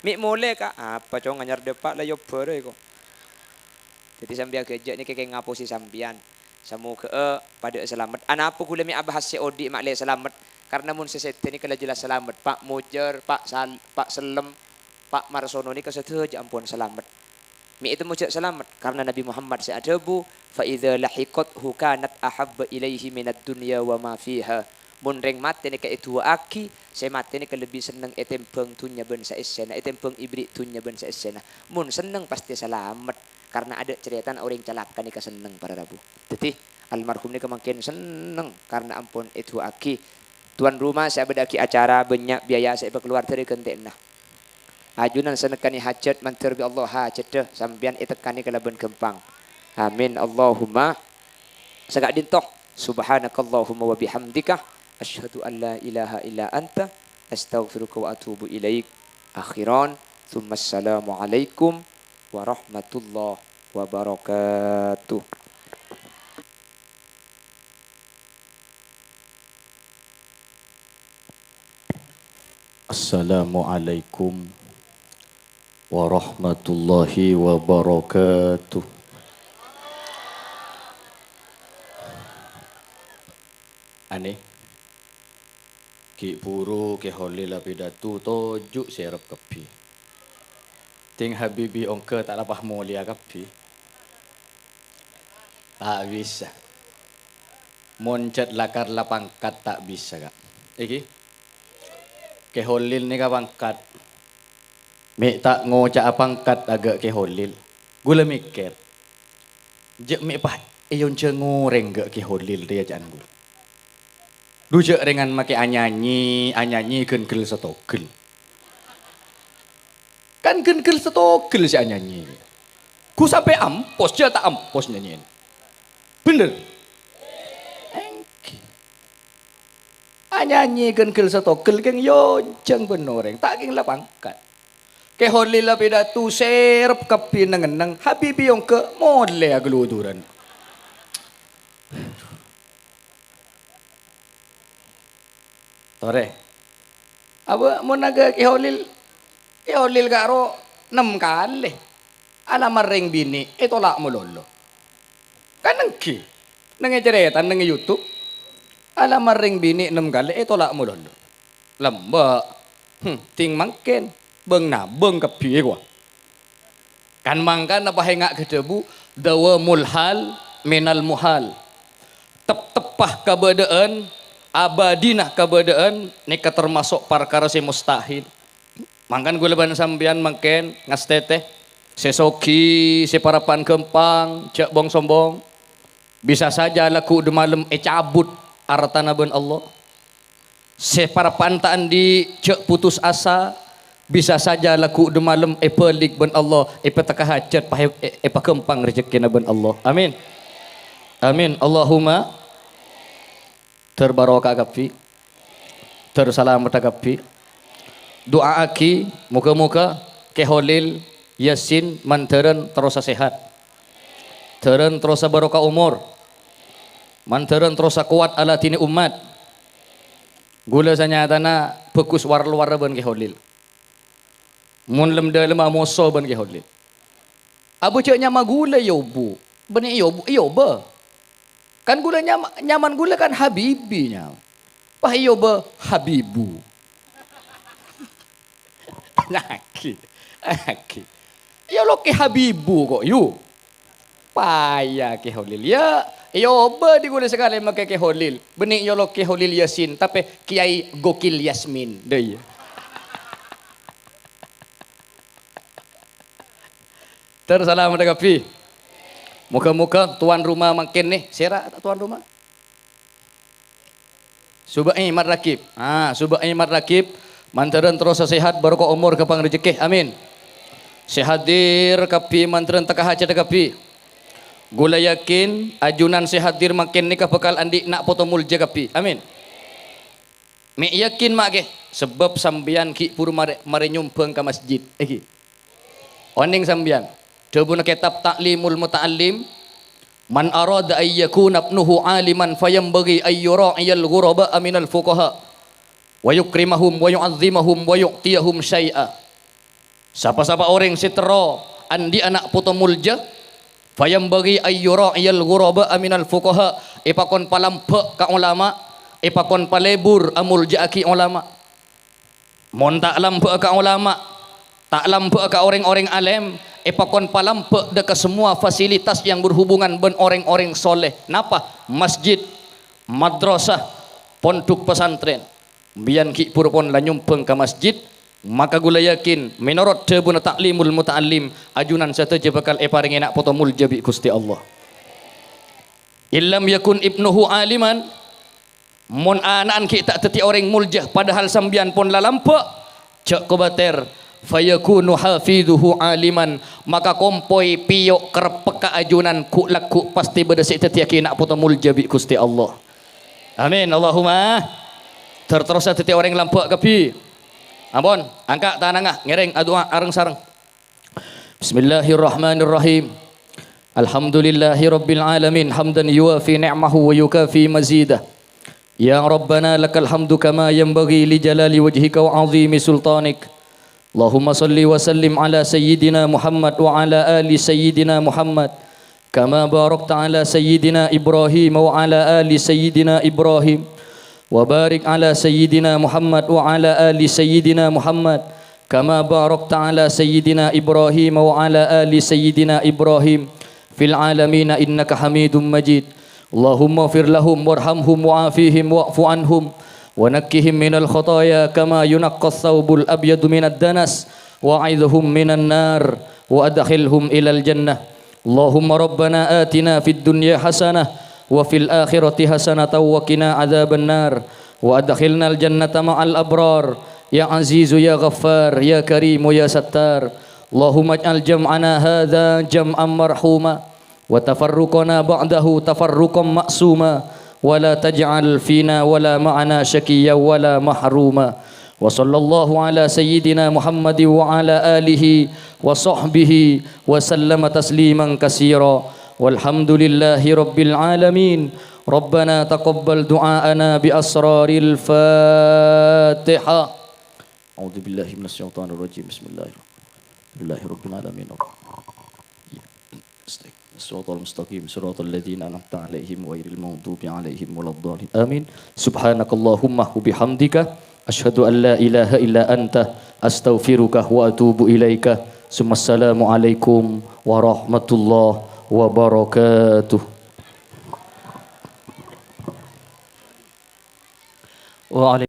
"Mè' molè, Ka'." "Apa, Cong, anyar dâpa' la èobbhârâ, ko'." Dhâddhi sampèyan ghâjâ' nèka kèng ngaposi sampèyan. Samoghâ'â padâ'â salamet. Anapa ghulâ mè' abahas sè odi' ma' lè salamet? Karna mon sè sèdhâ nèka la jelas salamet. Pa' Mojâr, Pa' Sal-, Pa' Sellem, Pa' Marsono nèka sadhâjâ ampon salamet. Mè' ètemmo jhâ' salamet, karna Nabi Muhammad sè adhâbu, "Fa idza lahiqathu kanat ahabba ilaihi minad dunya wa ma fiha." Mon rèng matè nèka èdu'aaghi, sè matè nèka lebbi senneng ètèmbhâng dhunnya bân saèssèna, ètèmbhâng èberri' dhunnya bân saèssèna. Mon senneng, pastè salamet, karna adâ' carètana orèng calaka nèka senneng, para rabu. Dhâddhi, almarhum nèka mangkèn senneng karna ampon èdu'aaghi. Tuan rumah sè abâdâ'aghi acara bânnya' biaya sè èpakalowar dâri ghântèna. Ajunan sè nekkanè hajat mandhâr bi' Allah hajaddhâ sampèyan ètekkanè kalabân ghâmpang. Amin. Allahumma. Saka'dinto. Subhanakallahumma wa bihamdika. Asyhadu an la ilaha illa anta. Astaghfiruka wa atubu ilaik. Akhiran. Tsumma assalamualaikum warahmatullahi wabarakatuh. Assalamualaikum warahmatullahi wabarakatuh. Anè, ghi' buru Kè Holil apidato toju' serep kabbhi. Ding Habibi ongghâ ta' la pas molèya kabbhi. Ta' bisa. Mon jhât lakar la pangkat ta' bisa, Ka'. Èngghi. Kè Holil nèka pangkat. Mè' ta' ngoca'a pangkat aghâ' Kè Holil. Ghulâ mèkkèr. Jhâ' mè' pas èonjhâng orèng ghâ' Kè Holil rèya ca'na ghulâ. Dhu jhâ' rèngan makè anyanyi, anyanyi ghân-ghel satogel. Kan ghân-ghel satogel sè anyanyi. Ghu sampè' ampos, jhâ' ta' ampos nyanyiyân. Bhender? Èngghi. Anyanyi ghân-ghel satogel kèng èonjhâng bân orèng, ta' kèng la pangkat. Kè Holil apidato serep kabbhi neng-enneng, Habibi ongghâ molè aghâludhuran. Torè. Apa mon aghâ' Kè Holil? Kè Holil karo nem kalè alamar rèng binè' ètola' malolo. Kan èngghi. Neng è carèta neng è YouTube. Alamar rèng binè' nem kalè ètola' malolo. Lambâ'. Hmm, ding mangkèn. Bâng-nabâng kabbhi, kowa. Kan mangkana pahengnga' ghâdhâbu, "Dawamul hal minal muhal." Tep-teppa kabâdâ'ân, abadina kabâdâ'ân, nèka tamaso' parkara sè mustahil. Mangkana ghulâ bân sampèyan mangkèn ngastètè, sè soghi, sè parappa'na ghâmpang, jhâ' bong-sombong. Bisa saja lagghu' dâ' malem ècabut artana bân Allah. Sè parappa'na ta' andi', jhâ' putus asa. Bisa saja lagghu' dâ' malem èbâli' bân Allah, èpatekka hajhât, pa-, è-, èpaghâmpang rejekkèna bân Allah. Amin. Amin. Allahumma. Dhâr barokah kabbhi. Dhâr salameddhâ kabbhi. Du'aaghi, moghâ-moghâ Kè Holil, Yasin, mandhârân terrosa sehat. Dhârân terrosa barokah omor. Mandhârân terrosa kowat aladhinè ommat. Ghulâ sanyatana bhâghus war-lowarra bân Kè Holil. Mon lem-dâlemma moso bân Kè Holil. Abâ' jhâ' nyama ghulâ èobâ. Bânnè èobâ, èobâ. Kan ghulâ nyama, nyamana ghulâ kan Habibi nyama. Pas èobâ Habibu. Naghi, naghi. Èolokè Habibu ko', yu. Paya Kè Holil, yâ. Èobâ dhi' ghulâ sakalè makè Kè Holil. Bânnè èolok Kè Holil Yasin, tapè Kèyaè Gokil Yasmin. Dâ' iyâ. Dhâr salameddhâ kabbhi. Moghâ-moghâ tuan rumah mangkèn nè, sèra ta' tuan rumah? Subâ'i Mat Ragib. Ah, Subâ'i Mat Ragib. Mandhârân terrosa sehat, barokah omor, ghâmpang rejekkè. Amin. Sè hadir kabbhi mandhârân tekka hajhâddhâ kabbhi. Ghulâ yakin, ajunan sè hadir mangkèn nèka bhâkal andi' na' poto molja kabbhi. Amin. Mè' yakin, ma' kè, sabâb sampèyan ghi' bhuru marè, marè nyombhâng ka masjid. Èngghi. Onèng sampèyan, dhâbuna kètab Ta'limul Muta'allim, "Man arada ay yakuna ibnuhu aliman fayambaghi ay yura'iyal ghuraba minal fuqaha." wa yukrimahum wa yu'azzimahum wa yu'tiyahum syai'a. Sapa-sapa orèng sè terro anḍi' ana' poto molja, fayambaghi ayyura'iyal ghuraba' minal fuqaha, èpakon palambâ' ka olama, èpakon palebur amolja'aghi olama. Mon ta' lambâ'â ka olama, ta' lambâ'â ka orèng-orèng alèm, èpakon palambâ' ḍâ' ka semua fasilitas yang berhubungan bân orèng-orèng soleh. Napa? Masjid, madrasah, pondhuk pesantren. Biyan ghi' bhuru pon la nyombhâng ka masjid, maka ghulâ yakin, mènorot dhâbuna Ta'limul Muta'allim, ajunan sadhâjâ bhâkal èparèngè na' poto molja bi' Ghustè Allah. Illam yakun ibnuhu aliman, mon ana'na ghi' ta' dhâddhi orèng molja, padahal sampèyan pon la lambâ', jhâ' kobâtèr, fayakunu hafizuhu aliman, maka kompoy pèyo' kareppekka ajunan ghu'-lagghu' pastè bâḍâ sè èdhâddhiyâghi na' poto molja bi' Ghustè Allah. Amin, Allahumma. Ter-terrosa dhâddhi orèng lambâ' kabbhi. Ampon, angka' tanangnga, ngèrèng adu'a areng-sareng. Bismillahirrahmanirrahim. Alhamdulillahi rabbil alamin, hamdan yuwafi ni'mahu wa yukafi mazidah. Ya Rabbana, lakal hamdu kama yanbaghi li jalali wajhika wa azimi sultanik. Allahumma salli wa sallim ala sayyidina Muhammad wa ala ali sayyidina Muhammad, kama barakta ala sayyidina Ibrahim wa ala ali sayyidina Ibrahim, wa barik ala sayyidina Muhammad wa ala ali sayyidina Muhammad, kama barakta ala sayyidina Ibrahim wa ala ali sayyidina Ibrahim, fil alamina innaka Hamidum Majid. Allahumma fir lahum warhamhum wa'afihim wa'fu anhum wa nakkihim minal khataya kama yunaqqas saubul abyadu minad danas, wa aidhum minan nar, wa adkhilhum ilal jannah. Allahumma rabbana atina fid dunya hasanah wa fil akhirati hasanatan wa qina adzaban nar, wa adkhilnal jannata ma'al abrar, ya azizu ya ghaffar ya karimu ya sattar. Allahumma ij'al jam'ana hadza jam'an marhuma, wa tafarruqana ba'dahu tafarruqan ma'suma, wa la taj'al fina wa la ma'ana syaqiyyan wa la mahruma. Wa sallallahu ala sayyidina Muhammadin wa ala alihi wa sahbihi wa sallama tasliman katsira. Walhamdulillahi rabbil alamin. Rabbana taqabbal du'aana bi asraril Fatihah. A'udzubillahi minasyaitonirrajim. Bismillahirrahmanirrahim. Alhamdulillahirabbil alamin. Siratal mustaqim, siratal ladzina an'amta 'alaihim ghairil maghdubi 'alaihim waladdallin. Amin. Subhanakallahumma wa bihamdika, asyhadu an la ilaha illa anta, astaghfiruka wa atubu ilaika. Summassalamu alaikum warahmatullahi wabarakatuh. Wa